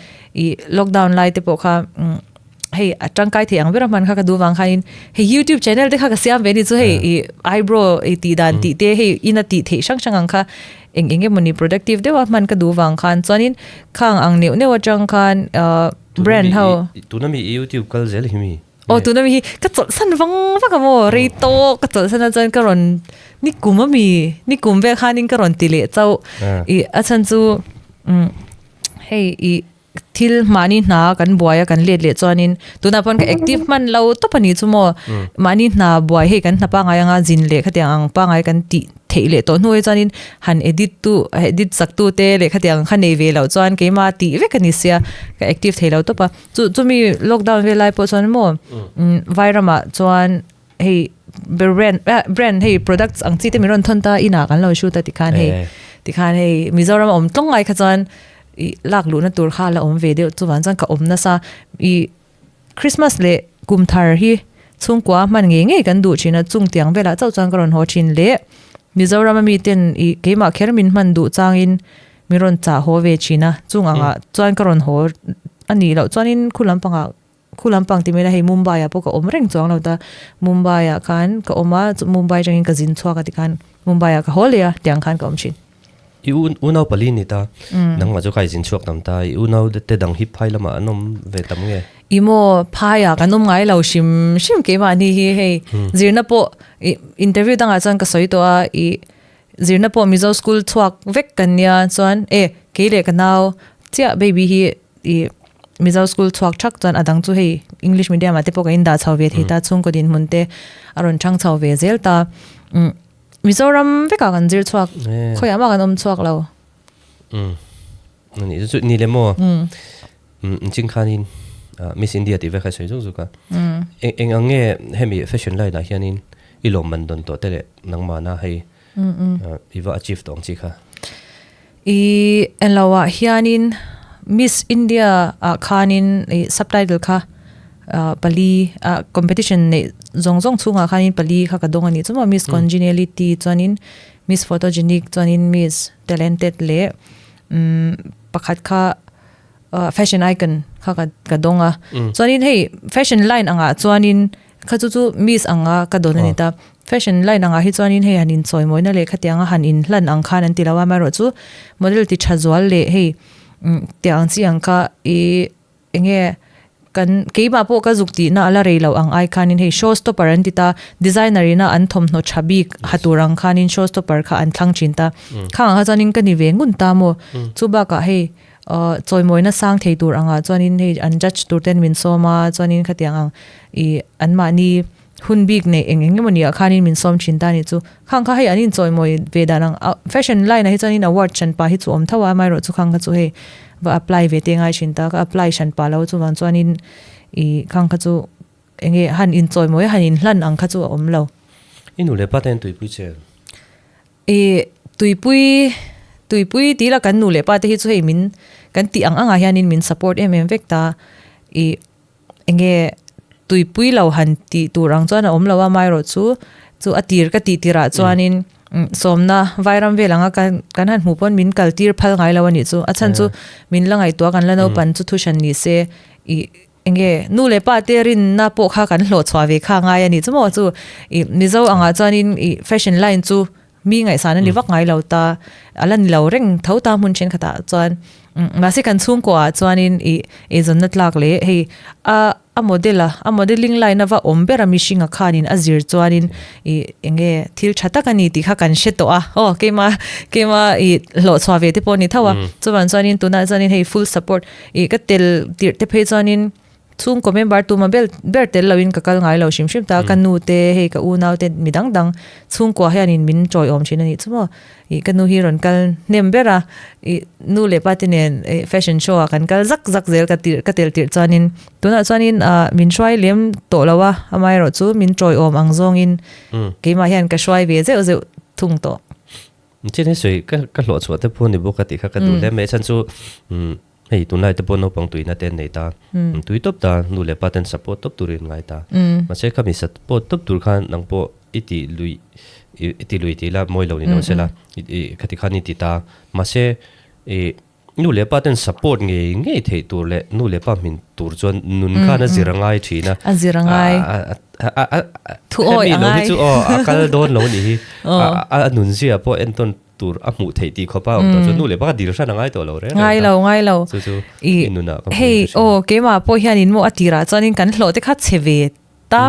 i lockdown lai te pawh kha hei a tangkai thei ang ber a hman kha ka duh vang khanin hei youtube channel te kha ka siam ve ni chu hei i eyebrow i tih dan tih te hei ina tih theih hrang hrang ang kha eng eng emawni productive deuh a hman ka duh vang khan chuanin khang ang neuh neuh atang khan ah brand ho tuna mi youtube kal zel hi mi aw tuna mi hi ka chawlh san vang vak a maw rei tawk ka chawlh san a chuan ka rawn ni kum ami ni kum vel khanin ka rawn ti leh chauh i a chhan chu hei i Thil mahni hna kan buai a kan let leh chuanin tunah pawn ka active hman lo tawp a ni chu maw mahni hna buai hei kan hna pangai anga zin leh khatiang ang pangai kan tih theih. theih leh tawh hnu hi chuanin han edit tu edit sak tu te leh khatiang kha nei ve loh chuan keimah tih vek a ni sia ka active thei lo tawp a chu chumi lockdown vel lai pawh chuan maw vairamah chuan hei brand brand hei products ang chi te min rawn thawn ta inah kan lo shoot a tikhan hei tikhan hei Mizoram a awm tlawng ngai kha chuan ih lak luhna tur kha a la awm ve deuh chuvang chuan ka awm nasa ih Christmas leh kum thar hi chhungkua hman ngei ngei kan duh thin a, chung tiang velah chauh chuan ka rawn haw thin le. Mizoram a miten ih keimah kher min hman duh changin min rawn chah haw ve thin a, chung angah chuan ka rawn haw a nih loh chuanin khu lampangah khu lampang ti mai ila hei Mumbai ah pawh ka awm reng chuang lo ta, Mumbai ah khan ka awm a, Mumbai atangin ka zin chhuak a tikhan Mumbai ah ka haw leh a tiang khan ka awm thin. I unau pali ni ta, nangmah chu ka i zin chhuak tam ta, i unau te dang hi phai lamah an awm ve tam nge? I maw, phaiah kan awm ngai lo hrim hrim keimahni hi hei zirna pawh i interview dangah chuan ka sawi tawh a, i zirna pawh Mizo school chhuak vek kan nia chuan e kei leh ka nau chiah baby hi i Mizo school chhuak thak chuan a dang chu hei English medium ah te pawh kan indah chho ve thei ta, chhungkaw dinhmun te a rawn chang chho ve zel ta. Mizoram vekah kan zir chhuak, khawiah mah kan awm chhuak lo. Umm ani chu chu ni le maw? Umm ching khanin Miss India tih vek kha i sawi zuk zuk a. Eng eng ang nge hemi fashion line ah hianin i lawmman dawn tawh te leh nangmahna hei i va achieve tawh ang chi kha? I enlo ah hianin Miss India ah khanin i subtitle kha pali ah competition neih zawng zawng chhungah khanin pali kha ka dawng a nih chu maw Miss Congeniality chuanin Miss Photogenic chuanin Miss Talented leh umm pakhat kha fashion icon kha ka dawng a chuanin hei fashion line angah chuanin Kha chu chu miss anga ka dawn a ni ta. Fashion line angah hi chuanin hei han inchawimawina leh khatianga han inhlan ang khan an ti lo a, amaherawh chu model ti tha zual leh hei tiang ang chi ang kha ih eng nge kan keimah pawh ka zuk tihna a la rei loh ang ai khanin hei show stopper an ti ta, designer ina an thawmhnaw tha bik ha tur ang khanin show stopper kha an thlang thin ta. Khang ang kha chuanin ka ni ve ngun ta maw? Chu bakah hei Aw chawimawina sang thei tur angah chuanin hei an judge tur ten min sawm a, chuanin khatiang ang ih anmahni hun bik neih eng eng emawni ah khanin min sawm thin ta a nih chu. Khang kha hei an inchawimawi ve dan ang a, fashion line ah hi chuanin award hran pah hi chu awm tho a, amaherawh chu khang kha chu hei va apply ve te ngai thin ta, ka apply hran pah lo chuvang chuanin ih khang kha chu eng nge han inchawimawi a han inhlan ang kha chu a awm lo. I nu leh pa te an tuipui che em? I tuipui tuipui tih la kan nu leh pa te hi chu hei min kan tih ang angah hianin min support em em vek ta. I enge tuipui lo han tih tur ang chuan a awm lo a amaherawh chu chu a tir ka tih tirah chuanin sawmna vairam vel anga kan kan han hmuh pawn min kal tir phal ngai lo a nih chu. A chhan chu min la ngaihtuah kan la naupang chu thuhran ni se i Enge nu leh pa te rinna pawh kha kan hlawh chhuah ve kha ngai a nih chu maw chu ih Mizo angah chuanin ih fashion line chu mi ngaihsan a ni vak ngai lo ta a la ni lo reng tho ta hmun thenkhatah chuan mahse kan chhungkaw ah chuanin ih eizawnna tlak leh hei a a model a a modelling line a va awm ber a mihringa khanin a zir chuanin ih enge thil tha tak a ni tih kha kan hre tawh a aw keima keima ih hlawh chhuah ve te pawh a ni tho a chuvang chuanin tunah chuanin hei full support Ih ka tel tirh te phei chuanin chhungkaw member tuma bel ber tel loin ka kal ngai lo hrim hrim ta, ka nu te hei ka unau te mi dang dang chhungkua hianin min tawiawm thin a nih chu maw. Ih ka nu hi rawn kal hnem ber a, ih nu leh pa te nen ih fashion show ah kan kal zak zak zel ka tirh ka tel tirh chuanin tunah chuanin ah min hruai lem tawh lo a, amaherawhchu min tawiawm ang zawngin keimah hian ka hruai ve zeuh zeuh thung tawh. Chin hi sawi ka ka hlawh chhuah te pawh ni bawk a tih kha ka duh hle mai a chhan chu hei tunlai te pawh naupang tuina te an nei ta tui tawp ta nu leh pa ten support tawp turin an ngai ta mahse khami support tawp tur khan nang pawh i ti lui i ti lui tih ila mawi lo ni lo se la i khati khan i ti ta mahse i Nu leh pa ten support ngei ngei theih tur leh nu leh pa hmin tur chuan nun khan a zir a ngai thin a. A zir a ngai. Thu awi a ngai. Hemi lo hi chu aw a kal dawn lo nih hi. A nun zia pawh entawn tur a hmuh theih tih khawp a awm tawh chuan nu leh pa kha dil hran a ngai tawh lo reng reng. Ngai lo, ngai lo. Chu chu i nunah ka hmu Hei aw keimah pawh hianin maw a tirah chuanin kan hlawh te kha chhe ve ta.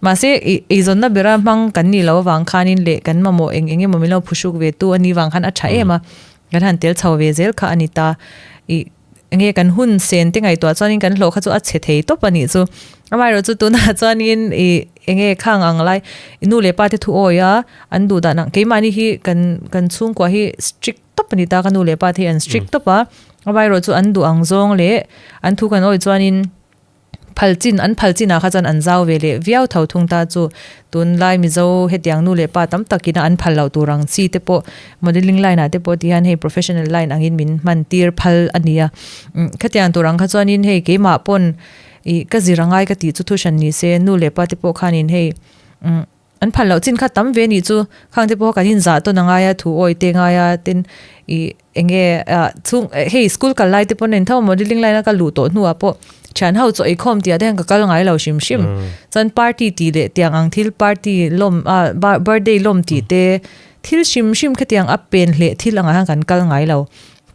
Mahse eizawnna bera hmang kan nih loh avang khanin leh kan mamawh eng eng emaw min lo phuhruk ve tu a nih vang khan a tha em a. Kan han tel chho ve zel kha a ni ta. Ih, enge kan hun sen te ngaihtuah chuanin kan hlawh kha chu a chhe thei tawp a nih chu. Amaherawhchu tunah chuanin ih eng nge khang ang lai i nu leh pa te thu awi a an duh dan ang keimahni hi kan kan chhungkua hi strict tawp a ni ta ka nu leh pa te hi an strict tawp a amaherawhchu an duh ang zawng leh an thu kan awi chuanin Phal chin, an phal chinah kha chuan an zau ve leh viau tho thung ta chu. Tunlai Mizo hetiang nu leh pa tam takin a an phal loh tur ang chi te pawh modelling line ah te pawh ti hian hei professional line angin min hman tir phal a ni a. Khatiang tur ang kha chuanin hei keimah pawn ih ka zir angai ka tih chu thu hran ni se nu leh pa te pawh khanin hei An phal loh chin kha tam ve nih chu khang te pawh kan inzah tawn a ngai a, thu awi te ngai a, tin ih eng nge ah chhung hei school kal lai te pawn a in tho modelling line a ka luh tawh hnuah pawh thian ho chaw eikhawm tih ah te hian ka kal ngai lo hrim hrim. Chuan party tih leh tiang ang thil party lawm ah birthday lawm tih te thil hrim hrim khatiang a pen hleh thil angah hian kan kal ngai lo.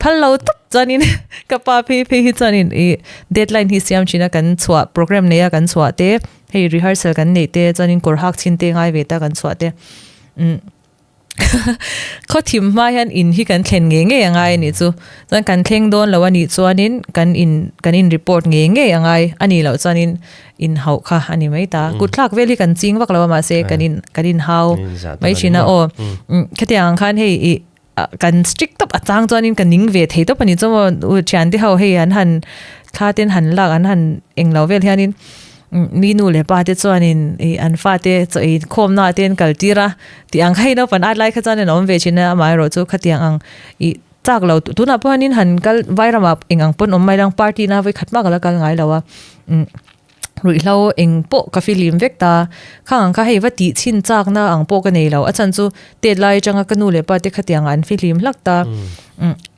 Phal lo tawp chuanin ka pa phei phei hi chuanin ih deadline hi siam thin a kan chhuah program nei a kan chhuah te hei rehearsal kan neih te chuanin kawr hak chhin te ngai ve ta kan chhuah te umm khaw thim hma hian in hi kan thlen ngei ngei a ngai a nih chu chuan kan thleng dawn lo a nih chuanin kan in kan in report ngei ngei a ngai a nih loh chuanin in hauh kha a ni mai ta kut thlak vel hi kan ching vak lo a mahse kan in kan in hau mai thin a aw khatiang ang khan hei ih Kan strict tawp a chang chuanin ka ning ve thei tawp a ni chu maw u thian te ho hei an han thla ten han lak an han eng lo vel hianin mi nu leh pa te chuanin ih an fa te chaw ei khawm na te an kal tir a tih ang kha hei naupang at lai kha chuan an awm ve thin a amaherawh chu khatiang ang ih chak lo tunah pawh hianin han kal vairamah eng ang pawn awm mai lang party na vawikhat mah ka la kal ngai lo a. Ruihhlo eng pawh ka filim vek ta. Khang ang kha hei va tih chhin chak na ang pawh ka nei lo. A chhan chu tet lai atanga ka nu leh pa te khatiang ah an fihlim hlak ta.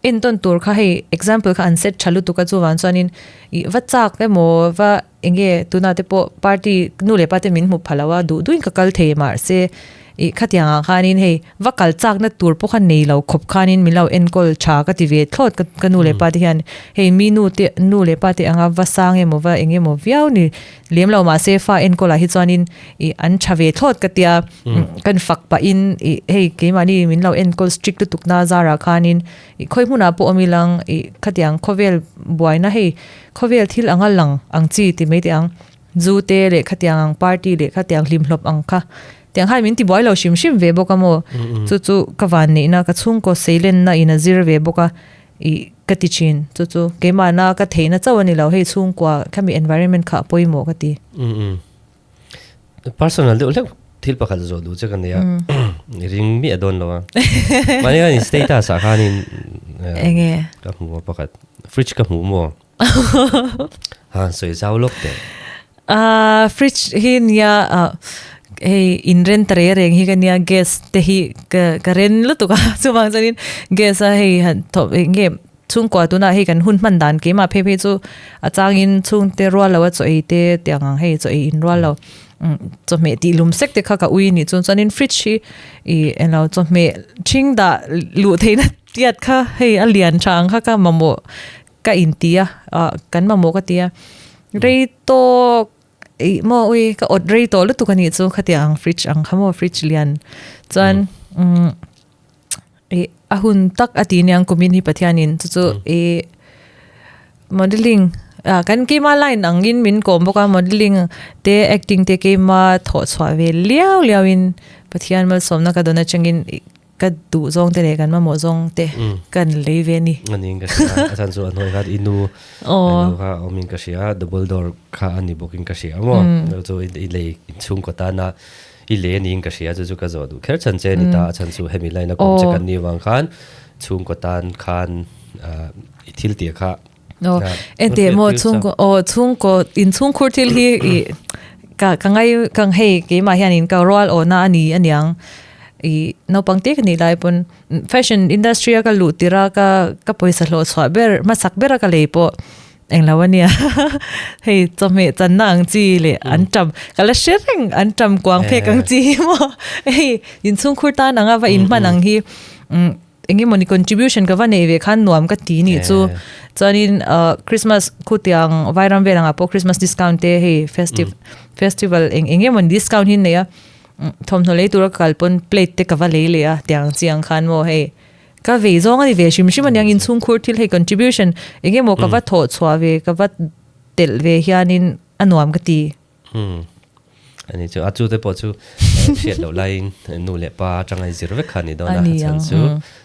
Entawn tur kha hei example kha an set tha lutuk a chuvang chuanin ih va chak emaw va enge tunah te pawh party nu leh pa te min hmu pha lo a duh duhin ka kal thei mahse Ih khatiang ah khanin hei va kal chakna tur pawh kha nei lo khawp khanin min lo enkawl tha ka ti ve thlawt ka ka nu leh pa te hian hei mi nu te nu leh pa te anga va sang emaw va eng emaw viau ni lem lo mahse fa enkawl ah hi chuanin ih an tha ve thlawt ka tia kan fak pahin ih hei keimahni min lo enkawl strict lutuk na zarah khanin ih khawi hmunah pawh awm ilang ih khatiang khawvel buaina hei khawvel thil anga lang ang chi ti mai teh ang. Zu te leh khatiang ang party leh khatiang hlimhlawp ang kha tiang khan min ti buai lo hrim hrim ve bawk a maw chu chu ka van neihna ka chhungkaw seilenna in a zir ve bawk a ih ka ti thin chu chu keimahna ka theihna chauh a ni lo hei chhungkua khami environment kha a pawimawh ka ti. Personal deuh hlek thil pakhat zawh duh che ka nei a i ring miah dawn lo a mahni khan in status ah khanin Enge? Ka hmu a pakhat fridge ka hmu maw? Ha sawi zau lawk teh. Ah fridge hi nia ah hei in ren ta reng reng hi ka nia gas te hi ka ka ren lutuk a chuvang chuanin gas a hei han thawh eng nge chhungkua tunah hei kan hun hman dan keimah phei phei chu a changin chhungte rual lo a chaw ei te tiang ang hei chaw ei in rual lo chawhmeh tih lum sek te kha ka ui anih chuan chuanin fridge hi ih englo chawhmeh ṭhing dah luh theihna tiat kha hei a lian tha ang kha ka mamawh. Ka inti a, ah kan mamawh ka ti a, rei tawk ih maw ui ka awt rei tawh lutuk a nih chu khatiang ang fridge ang kha maw fridge lian chuan umm ih a hun tak a ti aniang kumin hi Pathianin chu chu ih modelling ah kan keima line angin min kawm bawk a modelling te acting te keima thawh chhuah ve liau liau in Pathian malsawmna ka dawn atangin ih Ka duh zawng te leh kan mamawh zawng te kan lei ve a ni. A niin ka hria a, a chhan chu a hnuai khan i nu a nu kha awmin ka hria a, double door kha a ni bawkin ka hria maw? Chu i lei inchhungkaw tana i lei a niin ka hria chu chu ka zawh duh kher chhan che a ni ta, a chhan chu hemi line a kawm che kan nih vang khan chhungkaw tan khan i thil tih kha Aw, ente maw chhungkaw aw chhungkaw inchhungkhur thil hi i ka ka ngai ka hei keimah hianin ka rual awhna a ni aniang i naupang te ka nih lai pawn fashion industry a ka luh tirh a ka ka pawisa hlawh chhuah ber hmasak ber a ka lei pawh englo ania hei chawhmeh channa ang chi leh an tam ka la hre reng an tam kuang phek ang chi hi maw hei inchhungkhur tan anga va inhman ang hi umm. Eng emawni contribution ka va nei ve khan nuam ka ti nih chu. Chuanin Christmas khutiang Vairam vel angah pawh Christmas discount te hei festive festival eng eng emawni discount hi an nei a. Thawmhnaw lei tura ka kal pawn plate te ka va lei leh a tiang chiang khan maw hei ka vei zawng a ni ve hrim hrim a niang inchhungkhur thil hei contribution eng emaw ka va thawh chhuah ve ka va telh ve hianin a nuam ka ti. Umm ani chu a chute pawh chu hriat loh laiin nu leh pa atanga i zir vek kha a ni dawn a, a chhan chu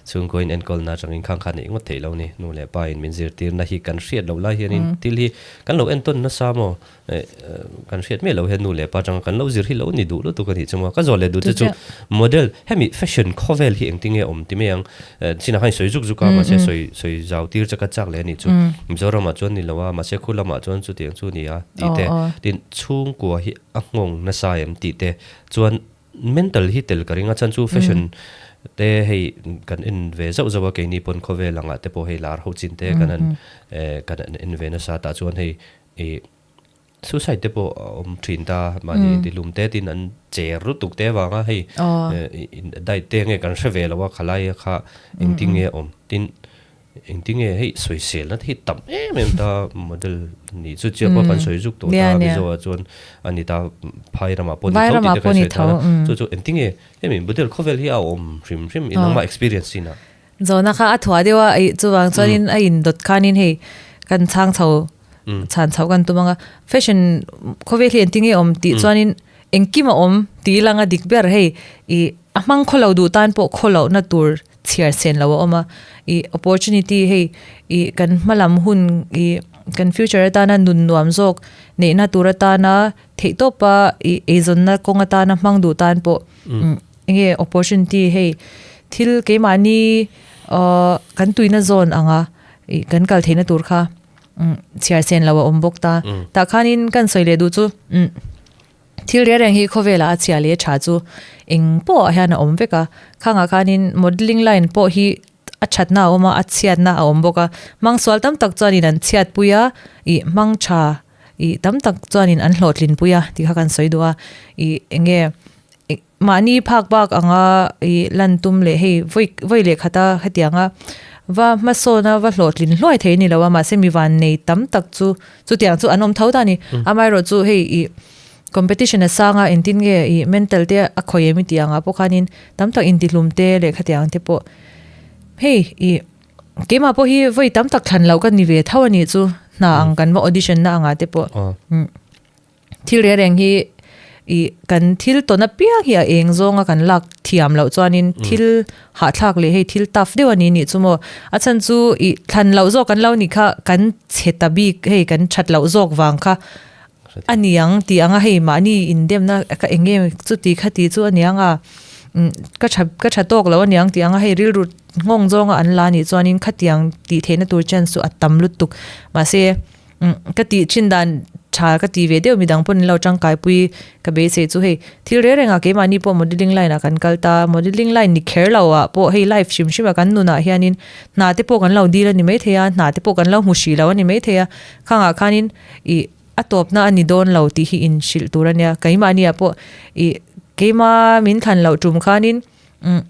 chhungkaw in enkawlna atangin khang kha neih ngawt theih lo a ni. Nu leh pa in min zirtirna hi kan hriat loh lai hianin thil hi kan lo entawn nasa maw Kan hriat miah loh hian nu leh pa atanga kan lo zir hi lo ni duh lutuk a nih chu maw. Ka zawh leh duh te chu model hemi fashion khawvel hi engtin nge awm ti mai ang. Chinah khan i sawi zuk zuk a mahse sawi sawi zau tir che ka chak leh a nih chu. Mizoram ah chuan ni lo a mahse khu lamah chuan chutiang chu ni a tih te tin chhungkua hi a nghawng nasa em tih te chuan mental hi tel ka ring a chhan chu fashion te hei kan en ve zauh zauh a keini pawn khawvel angah te pawh hei lar ho chin te kan han kan han en ve nasa tah chuan hei I suicide te pawh a awm thin ta, mahni intihlum te tin an cher lutuk te avanga hei diet te nge kan hre ve lo a khalai a kha engtin nge a awm tin engtin nge hei sawiselna te hi tam em em ta model ni chu chiah pawh kan sawi zuk tawh ta Mizo ah chuan a ni ta phai ramah pawh ni tho tih te kan sawi ta chu chu engtin nge hemi model khawvel hi a awm hrim hrim i nangmah experience chin ah. Zawhna kha a thuah deuh a, chuvang chuanin a indawt khanin hei kan chhang chho chhan chhoh kan tum ang a, fashion khawvel hi engtin nge awm tih chuanin engkim a awm tih i lang a dik ber hei ih a hmang khaw lo duh tan pawh khaw lohna tur chhiar sen lo a awm a, ih opportunity hei ih kan hma lam hun ih kan future atana nun nuam zawk neihna tur atana theih tawpa ih eizawnna kawng atana hmang duh tan pawh Enge opportunity hei thil keimahni ahh kan tuina zawn anga ih kan kal theihna tur kha umm chhiar sen lo a awm bawk ta. Tah khanin kan sawi leh duh chu umm thil reng reng hi khawvelah a chhia leh a tha chu eng pawh ah hian a awm vek a. Khangah khanin modelling line pawh hi a thatna a awm a, a chhiatna a awm bawk a. Hmang sual tam tak chuanin an chhiatpui a, ih hmang tha ih tam tak chuanin an hlawhtlinpui a tih kha kan sawi duh a. Ih enge. Mahni phak bak anga ih lan tum leh hei vawi vawi leh khata hetianga va hmasawn a va hlawhtlin hluai thei a ni lo a mahse mi van nei tam tak chu chutiang chu an awm tho ta a ni. Amaherawh chu hei ih competition a sang a engtin nge ih mental te a khawi em i tih angah pawh khanin tam tak intihlum te leh khatiang te pawh hei ih keimah pawh hi vawi tam tak thlan loh ka ni ve tho a nih chu hna ang kan va audition na angah te pawh. Thil reng reng hi ih kan thil tawn apiang hi a eng zawnga kan lak thiam loh chuanin thil hahthlak leh hei thil tough deuh a ni nih chu maw. A chhan chu ih thlan loh zawk kan lo nih kha kan chhe ta bik hei kan that loh zawk vang kha a ni ang tih anga hei mahni indemna ka eng nge chuti kha ti chu a niang a ka tha ka tha tawk lo a niang tih anga hei rilru nghawng zawnga an la nih chuanin khatiang tih theihna tur chance chu a tam lutuk mahse Ka tih thin dan tha ka ti ve deuh midang pawn an lo tangkai pui ka beisei chu hei thil reng reng ah keimahni pawh modelling line ah kan kal ta modelling line ni kher lo ah pawh hei life hrim hrim ah kan nun ah hianin hna te pawh kan lo dil a ni maithei a hna te pawh kan lo hmu hrih lo a ni maithei a khangah khanin ih a tawpna a ni dawn lo tih hi in hrilh tur a nia keimahni ah pawh ih keima min thlan loh tum khanin umm.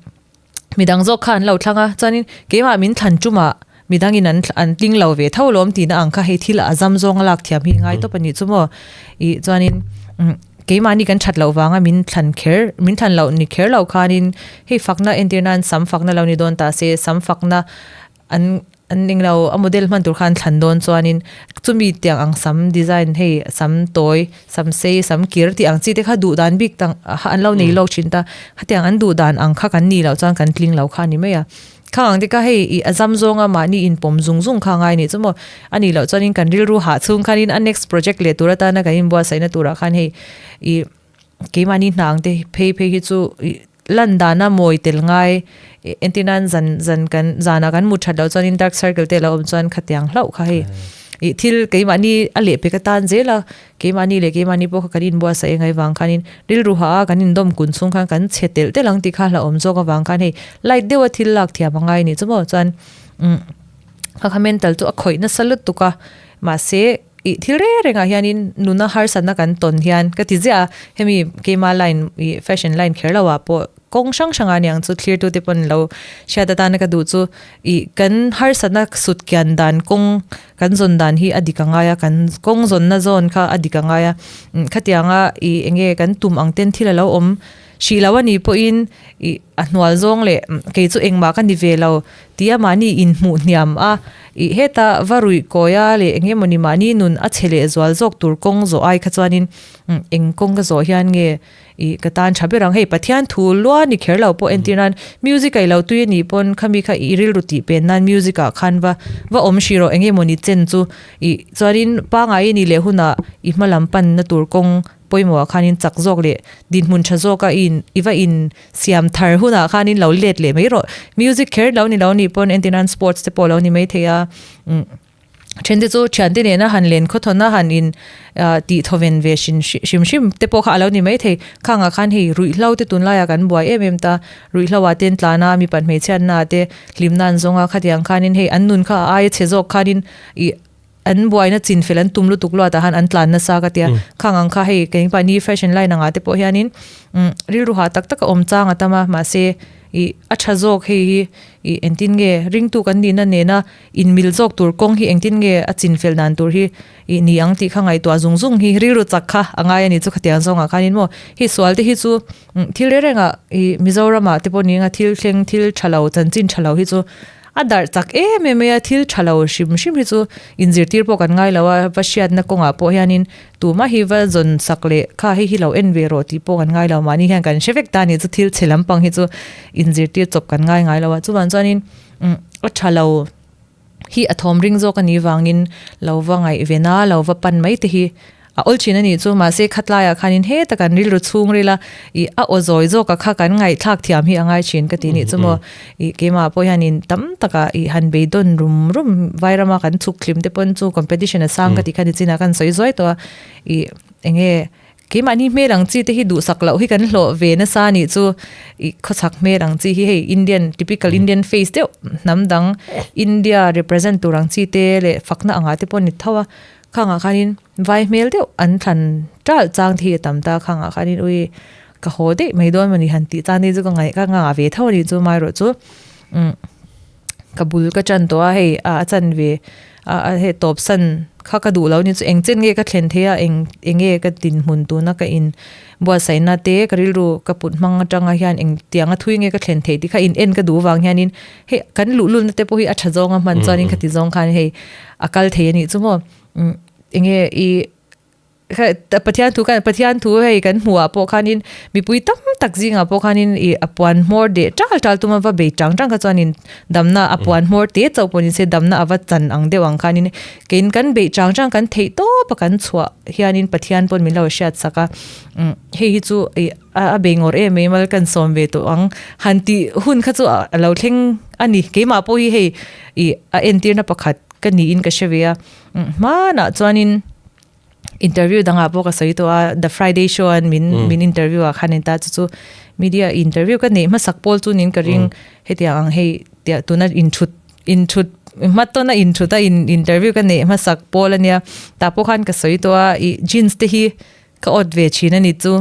Midang zawk kha an lo thlang a, chuanin keimah min thlan tumah midangin an an tling lo ve tho lawm tihna ang kha hei thil a zam zawnga lak thiam hi ngai tawp a nih chu maw. Ih chuanin umm keimahni kan that loh vanga min thlan kher min thlan loh ni kher loh khanin hei fakna entir nan sam fakna lo ni dawn ta se sam fakna an An eng lo, a model hman tur khan thlan dawn chuanin chumi tiang ang sam design hei sam tawi, sam sei, sam kir tih ang chi te kha duh dan bik tang an lo nei lawk thin ta. Khatiang an duh dan ang kha kan nih loh chuan kan tling lo kha a ni mai a. Khang ang te kha hei ih a zam zawnga mahni inpawm zung zung kha a ngai nih chu maw. A nih loh chuanin kan rilru hah chhung khanin a next project leh tur atana kan inbuatsaihna turah khan hei ih Keimahni hna ang te phei phei hi chu ih lan dana mawi tel ngai entir nan zan zan kan zanah kan mut that loh chuanin dark circle te a lo awm chuan khatiang hlauh kha hei ih thil keimahni a lehpek atan zel a keimahni leh keimahni pawh kha kan inbuatsaih angai vang khanin rilru hah a kan indawm kun chhung khan kan chhe telh telh ang tih kha hlauhawm zawk avang khan hei light deuha thil lak thiam a ngai a nih chu maw chuan umm kha kha mental chu a khawih nasa lutuk a mahse. Ih thil reng rengah hianin nuna harsatna kan tawn hian ka ti ziah a, hemi keima line ih fashion line kher loah pawh kawng hrang hrangah aniang chu thlirtute pawn lo hriat atana ka duh chu ih kan harsatna sut kian dan kawng kan zawn dan hi a dik angai a, kan kawng zawnna zawn kha a dik angai a, khatianga ih eng nge kan tum ang ten thil a lo awm. Hrih lo a nih pawhin ih a hnual zawng leh kei chu engmah ka ni ve lo tia mahni inhmuh hniam a, ih heta va ruih kawi a leh eng emawni mahni nun a chhe leh zual zawk tur kawng zawh ai kha chuanin eng kawng ka zawh hian nge ih ka tan tha ber ang hei Pathian thu lua ni kher lo pawh entir nan music a ilo tui a nih pawn khami kha i rilru tih pen nan music ah khan va va awm hrih rawh eng emawni chen chu ih chuanin pangai i nih leh hunah i hma lam pan na tur kawng pawimawh ah khanin chak zawk leh dinhmun tha zawk a in i va in siam thar hunah khanin lo let leh mai rawh music kher lo ni lo nih pawn entir nan sports te pawh lo ni mai thei a umm then te chu thiante nena han len khawthawn a han in ah tih thawven ve hrim hrim hrim te pawh kha a lo ni mai thei khang ah khan hei ruihhlo te tunlai ah kan buai em em ta ruihhlo ah te an tlan a mipa hmeichhiatna ah te hlimna an zawng a khatiang khanin hei an nun kha a aia chhe zawk khanin ih An buaina chin fel an tum lutuk luat ah han an tlan nasa ka tia. Khang ang kha hei kei pahni fashion line angah te pawh hianin umm rilru hah tak tak a awm chang a tam a mahse ih a tha zawk hei hi ih engtin nge ringtu kan nihna nena inmil zawk tur kawng hi engtin nge a chin fel dan tur hi ih ni ang tih kha ngaihtuah zung zung hi rilru chak kha a ngai a ni chu khatiang zawngah khanin maw hei sual te hi chu umm thil reng rengah ih Mizoram ah te pawh ni anga thil thleng thil tha lo chanchin tha lo hi chu A darh chak em em mai a, thil tha lo hrim hrim hi chu inzirtir pawh kan ngai lo a, va hriatna kawngah pawh hianin tumah hi va zawn sak leh kha hei hi lo en ve rawh tih pawh kan ngai lo, mahni hian kan hre vek ta a ni chu thil chhe lampang hi chu inzirtir chawp kan ngai ngai lo a, chuvang chuanin umm a tha lo hi a thawm ring zawk a nih vangin lo va ngaihven a, lo va pan mai te hi A awl thin a nih chu, mahse khatlaiah khanin heta kan rilru chhung rila ih a aw zawi zawka kha kan ngaihthlak thiam hi a ngai thin ka ti nih chu maw. Ih keimah pawh hianin tam takah ih han beidawn rum rum Vairama kan chhuk thlim te pawn chu competition a sang ka tih kha nichinah kan sawi zuai tawh a, ih enge keimahni hmel ang chi te hi duhsak loh hi kan hlawh ve nasa a nih chu, ih khawchhak hmel ang chi hi hei Indian typical Indian face deuh hnam dang India represent tur ang chi te leh fakna angah te pawh a ni tho a. Khangah khanin vai hmel deuh an thlan ṭalh chang te hi a tam ta, khangah khanin ui ka haw daih mai dawn mawni han tih chang te chu ka ngaih ka ngah ve tho a ni chu amaherawh chu umm ka bul ka ṭan tawh a hei a chan ve a a hei tawp san kha ka duh lo ni chu eng chen nge ka thlen thei a eng eng nge ka dinhmun tuna ka in buatsaihna te ka rilru ka put hmang atanga hian eng tianga thui nge ka thlen theih tih kha in en ka duh vang hianin hei kan luhlulna te pawh hi a ṭha zawnga hman chuanin khati zawng khan hei a kal thei a nih chu maw umm enge i Pathian thu khan Pathian thu hei kan hmuh ah pawh khanin mipui tam tak zingah pawh khanin ih a puan hmawr deh tal tal tuma va bei tang tang kha chuanin damna a puan hmawr te chauh pawh ni se damna a va chan ang deuh ang khanin keiin kan beih chang chang kan theih tawp a kan chhuah hianin Pathian pawn min lo hriat sak a umm hei hi chu ih a bei ngawr em em a kan sawm ve tawh ang han tih hun kha chu a lo thleng a ni keimah pawh hi hei ih a entirna pakhat ka niin ka hre ve a hmanah chuanin interview dangah pawh ka sawi tawh a the friday show an min min interview ah khan in ta chu chu media interview ka neih hmasak pawl chu niin ka ring hetiang ang hei tia tuna inthut inthut hmatawna inthut a in interview ka neih hmasak pawl ania tah pawh khan ka sawi tawh a ih jeans te hi Ka awt ve thin a ni chu.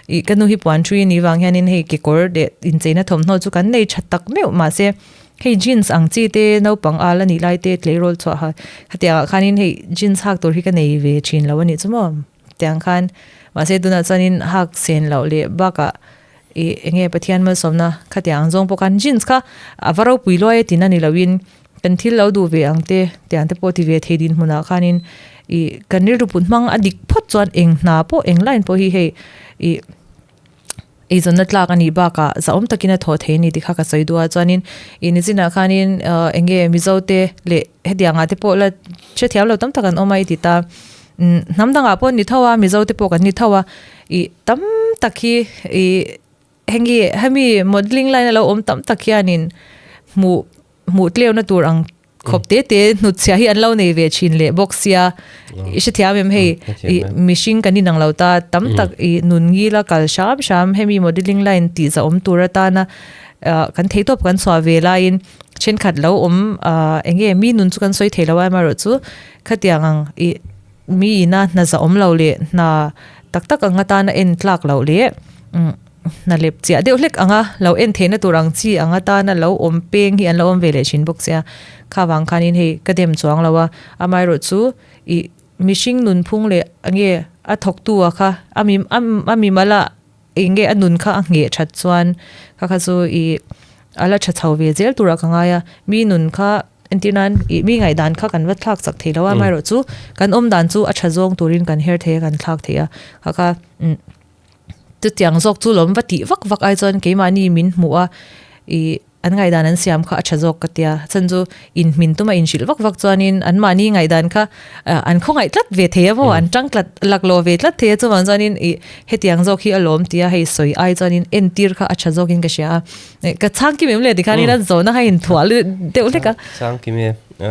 Ih ka nu hi puan thui a nih vang hianin hei kekawr leh incheina thawmhnaw chu kan nei tha tak meuh mahse hei jeans ang chi te naupang al a nih lai te tleirawl chhuah ha hetiang ah khanin hei jeans hak tur hi ka nei ve thin lo a nih chu maw tiang khan mahse tunah chuanin hak sen loh leh bakah ih eng nge Pathian malsawmna khatiang ang zawng pawh khan jeans kha a va ropui luai a tin a ni loin Kan thil lo duh ve ang te, tiang te pawh ti ve thei dinhmunah khanin ih kan rilru put hmang a dik phawt chuan eng hna pawh eng line pawh hi hei ih eizawnna tlak a nih bakah zahawm takin a thawh thei a ni tih kha ka sawi duh a chuanin ih nichinah khanin ah eng nge Mizo te leh hetiangah te pawh la hrethiam lo tam tak an awm a i ti ta umm hnam dangah pawh an ni tho a Mizo te pawh kan ni tho a ih tam tak hi ih Heng hi hemi modelling line a lo awm tam tak hianin hmuh hmuh tleuna tur ang khawp te te hnutchhiah hi an lo nei ve thin leh bawk sia i hrethiam em hei i mihring kan inang lo ta tam tak i nun ngila kal hram hram hemi modelling line tih zah awm tur atana ah kan theihtawp kan chhuah ve laiin thenkhat lo awm ah eng nge mi nun chu kan sawi thei lo a amaherawh chu khatiang ang i Mi ina hna za awm lo leh hna tak tak ang atana en tlak loh leh hna lep chiah deuh hlek anga lo en theihna tur ang chi ang atana lo awm peng hi an lo awm ve leh thin bawk sia. Kha vang khanin hei ka dem chuang lo a, amaherawh chu ih mihring nunphung leh enge a thawktu a kha a mi a mi mala. Eng nge a nun kha a ngheh that chuan kha kha chu ih a la tha chho ve zel turah ka ngai a, mi nun kha entir nan ih mi ngaihdan kha kan va thlak chak thei lo a, amaherawh chu kan awm dan chu a tha zawng turin kan her thei a kan thlak thei a, kha kha umm chutiang zawk chu lawm va tih vak vak ai chuan keimahni min hmuh a ih. An ngaihdan an siam kha a tha zawk ka tia. Chhan chu inhmin tuma inhrilh vak vak chuanin anmahni ngaihdan kha an khawngaih tlat ve thei a maw, an tang tlat laklawh ve tlat thei a chuvang chuanin ih hetiang zawk hi a lawm tia hei sawi ai chuanin entir kha a tha zawkin ka hria a. Ka chhang kim em le tikhanin a zawhna kha inthuah deuh hlek a. Chhang kim e,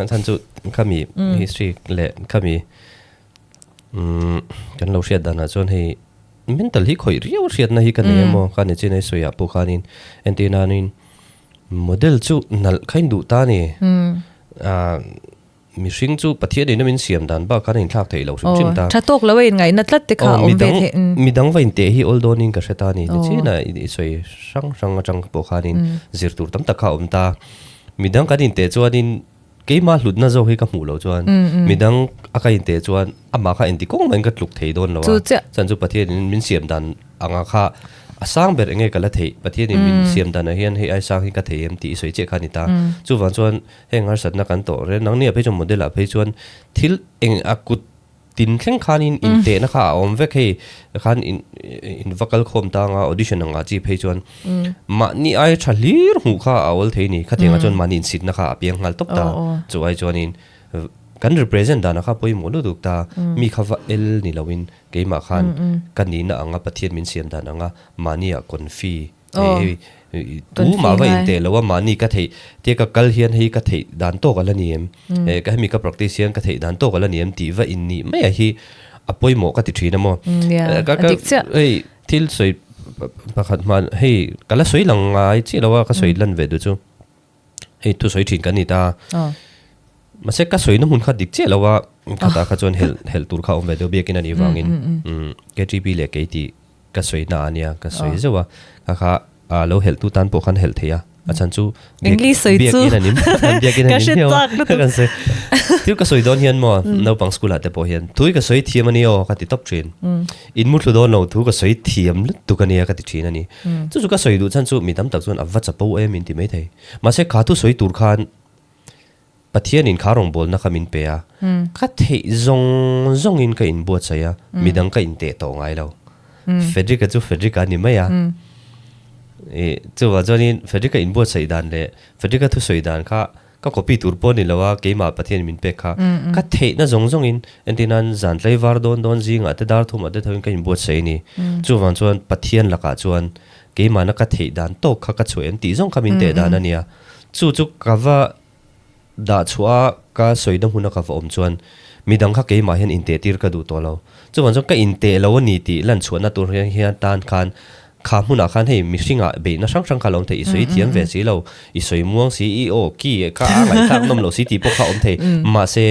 chhan chu khami history leh khami Kan lo hriat danah chuan hei mental hi khawih riau hriatna hi ka nei emaw ka ni chin hei sawiah pawh khanin entir nanin model chu nalh kha in duh ta a ni. Mihring chu Pathian in a min siam dan bak khan a inthlak theih loh hrim hrim ta. Tha tawk lo a inngaihna tlat te kha a awm ve theih. Midang va inteh hi awl dawnin ka hre ta a ni. Nichin a i sawi hrang hrang atang pawh khanin zir tur tam tak kha a awm ta. Midang kan inteh chuanin Keimah hlutna zawk hi ka hmuh loh chuan midang a ka inteh chuan amah kha engti kawng mahin ka tluk thei dawn lo a, chuan chu Pathianin min siam dan anga kha a sang ber enge ka la theih, Pathianin min siam danah hian hei ai sang hi ka thei em tih i sawi chiah kha a ni ta. Chuvang chuan heng harsatna kan tawh reng nangni ah phei chuan model ah phei chuan thil eng a kut Tin thleng khanin intehna kha a awm vek hei khan in in va kal khawm tang a audition ang ah chi phei chuan mahni ai tha hlir hmuh kha a awl thei ni khatiang ah chuan mahni insitna kha a piang nghal tawp ta chu ai chuanin kan represent dan ah kha pawimawh lutuk ta mi kha va el ni lo in keimah khan ka nihna ang a Pathian min siam dan ang a mahni ah confi Hei hei tu mah va inteh lo a mahni ka theih tia ka kal hian hei ka theih dan tawk a la ni em ka hemi ka practice hian ka theih dan tawk a la ni em tih va in nih mai a hi a pawimawh ka ti thin a maw ka ka hei thil sawi pakhat hman hei ka la sawi lang ngai chiah lo a ka sawi lan ve duh chu. Hei thu sawi thin kan ni ta. Mahse ka sawina hmun kha dik chiah lo a, khatah kha chuan helh helh tur kha a awm ve deuh biakin a nih vangin KTP leh kei tih ka sawina a nia ka sawi zeuh a, kha kha lo helh tu tan pawh khan helh thei a, a chhan chu biakin a ni biakin a ni miau a, kan sawi thil ka sawi dawn hian maw naupang school ah te pawh hian thu hi ka sawi thiam a ni aw ka ti tawp thin. In mu thlu dawn lo thu ka sawi thiam lutuk a nia ka ti thin a ni. Chu chu ka sawi duh chhan chu mi tam tak chuan a va chapo em in ti mai thei. Mahse kha thu sawi tur khan Pathianin kha rawngbawlna kha min pe a, ka theih zawng zawngin ka inbuatsaih a, midang ka inteh tawh ngai lo. Frederick-a chu Frederick-a a ni mai a. Ih chuvang chuanin Frederick-a inbuatsaih dan leh Frederick-a thusawi dan kha Ka copy tur pawh ni lo a, keimah Pathian min pek kha. Ka theihna zawng zawngin, entir nan zan tlaivar dawn dawn zingah te dar thumah te thoin ka inbuatsaih a ni. Chuvang chuan Pathian lakah chuan keimahna ka theih dan tawk kha ka chhuah em tih zawng kha min teh dan a nia. Chu chu ka va dah chhuah a, ka sawina hmuna ka va awm chuan midang kha keimah hian intehtir ka duh tawh lo. Chuvang chuan ka inteh lo a ni tih lan chhuahna tur hian tan khan Kha hmunah khan hei mihringah beihna hrang hrang kha lo awm thei, i sawi thiam ve si lo, i sawi muang si, i aw ki kha a ngaihthlak nawm loh si tih pawh kha a awm thei. Mahse,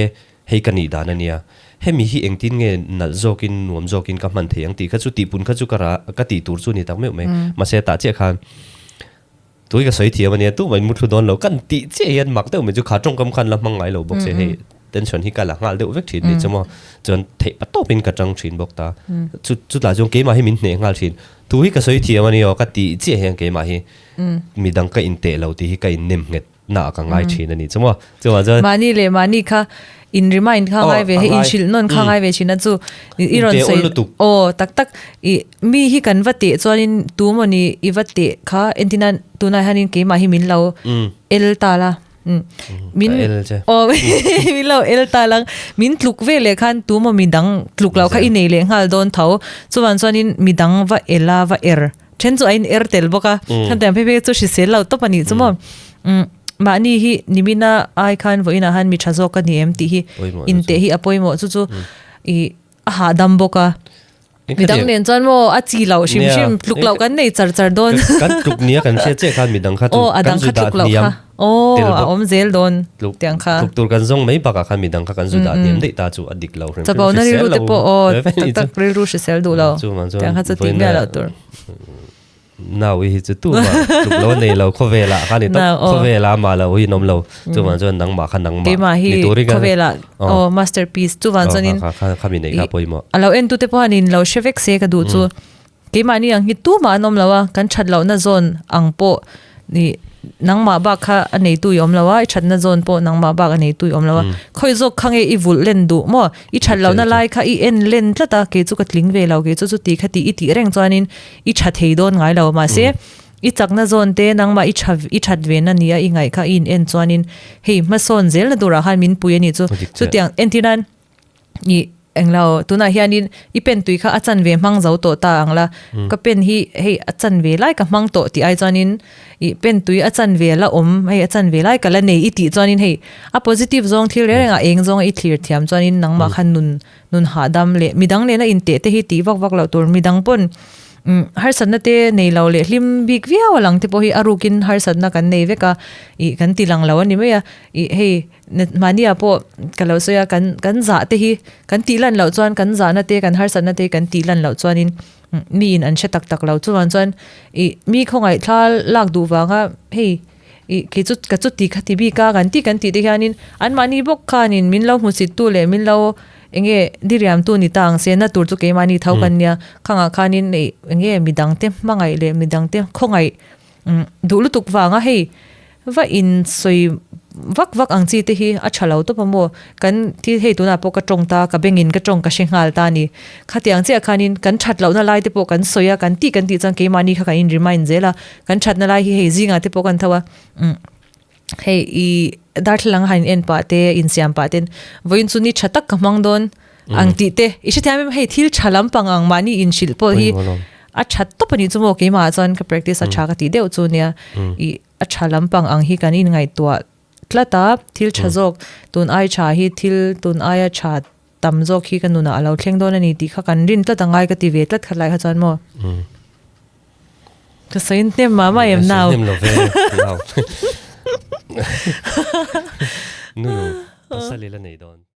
hei ka nih dan a nia. Hemi hi engtin nge nalh zawkin, nuam zawkin ka hman thei ang tih kha chu tihpun kha chu ka ra, ka tih tur chu a ni tak meuh mai. Mahse, tah chiah khan tui ka sawi thiam a nia, tumah in muthlu dawn lo kan tih chiah hian mak deuh mai chu kha tawngkam khan la hmang ngai lo bawk se hei. Tension hi ka la nghal deuh vek thin ni chu maw. Chuan theih pa tawpin ka tang thin bawk ta. Chu chutah chuan keimah hi min hneh nghal thin. Thu hi ka sawi thiam a ni aw ka tih chiah hian keimah hi midang ka inteh lo tih hi ka innem nghet na ah ka ngai thin a ni chu maw. Chuvang chuan. Mahni leh mahni kha in remind kha ngai ve hei inhrilh nawn kha ngai ve thin a chu i rawn sawi aw tak tak i mi hi kan va teh chuanin tu maw ni i va teh kha entina tunah hianin keimah hi min lo el ta la. Min aw min lo el ta lang min tluk ve leh khan tu maw midang tluk lo kha i nei leh nghal dawn tho chuan chuanin midang va el a va er then chu a in er tel bawk a khan tiang phei phei chu hrisel lo tawp a nih chu maw mahni hi nimina ai khan vawiinah han mi tha zawk a ni em tih hi inteh hi a pawimawh chu chu i a hahdam bawk a. Midang nen chuan maw a chi loh hrim hrim tluk loh kan nei char char dawn. Kan tluk nia kan hria chiah khan midang kha chu kan zu dah hniam tel bawk. A awm zel dawn tiang kha. Tluk tur kan zawng mai bakah khan midang kha kan zu dah hniam daih ta chu a dik lo hrim hrim. Chapona rilru te pawh aw tak tak rilru hrisel duh lo tiang kha chu tih miah loh tur. Nau i hi chu tu mah tluk lo a nei lo khawvelah kha ni tawp khawvelah amah lo hi an awm lo chuvang chuan nangmah kha nangmah keimah hi khawvelah aw masterpiece chuvang chuanin kha mi nei kha pawimawh a lo en tu te pawh hian in lo hre vek se ka duh chu. Keimahni ang hi tumah an awm lo a, kan that lohna zawn ang pawh ih nangmah bak kha a neitu i awm lo a, i thatna zawn pawh nangmah bak a neitu i awm lo a. Khawi zawk kha nge i vulh len duh maw? I that lohna lai kha i en len tlat a, kei chu ka tling ve lo, kei chu chuti kha tih i tih reng chuanin i tha thei dawn ngai lo. Mahse, i chakna zawn te nangmah i tha i that ve na nia i ngaih kha i in en chuanin hei hmasawn zelna turah khan min pui a nih chu. Chutiang entir nan I englo tunah hianin i pen tui kha a chanve hmang zo tawh ta ang la, ka pen hi hei a chanve lai ka hmang tawh tih ai chuanin i pen tui a chanve la awm hei a chanve lai ka la nei i tih chuanin hei a positive zawng thil reng rengah eng zawnga i thlir thiam chuanin nangmah khan nun nun hahdam leh midang nena inteh te hi tih vak vak loh tur midang pawn Umm harsatna te nei lo leh hlim bik viau a lang te pawh hi a rukin harsatna kan nei vek a, ih kan ti lang lo a ni mai a, ih hei mahni ah pawh ka lo sawi a kan kan zah te hi kan tih lan loh chuan kan zahna te kan harsatna te kan tih lan loh chuanin mi in an hre tak tak lo chuvang chuan ih mi khawngaih thla lak duh vanga hei ih kei chu ka chu ti kha ti bik a kan tih kan tih te hianin anmahni bawk khanin min lo hmusit tu leh min lo Enge diriamtu ni ta ang se na tur chu keimahni tho kan nia, khangah khanin ih enge midangte hmangaih leh midangte khawngaih duh lutuk vanga hei va insawi vak vak ang chi te hi a tha lo tawp a maw, kan thil hei tunah pawh ka tawng ta ka bengin ka tawng ka hre nghal ta a ni, khatiang chiah khanin kan that lohna lai te pawh kan sawi a kan tih kan tih chuan keimahni kha kan in remind zel a, kan thatna lai hi hei zingah te pawh kan tho a umm. Hei i darthlalang a han in en pah te insiam pah ten vawiin chu ni tha tak ka hmang dawn ang tih te i hrethiam em hei thil tha lampang ang mahni inhrilh pawh hi a tha tawp a nih chu maw keimah ah chuan ka practice a tha ka tih deuh chu nia i a tha lampang ang hi kan inngaihtuah tlat a thil tha zawk tun ai tha hi thil tun aia tha tam zawk hi ka nunah a lo thleng dawn a ni tih kha kan rin tlat a ngai ka ti ve tlat khat lai kha chuan maw. Ka sawi hnem mah mah em nau. Hnem lo ve nau. Nu nu pasal i la nei dawn.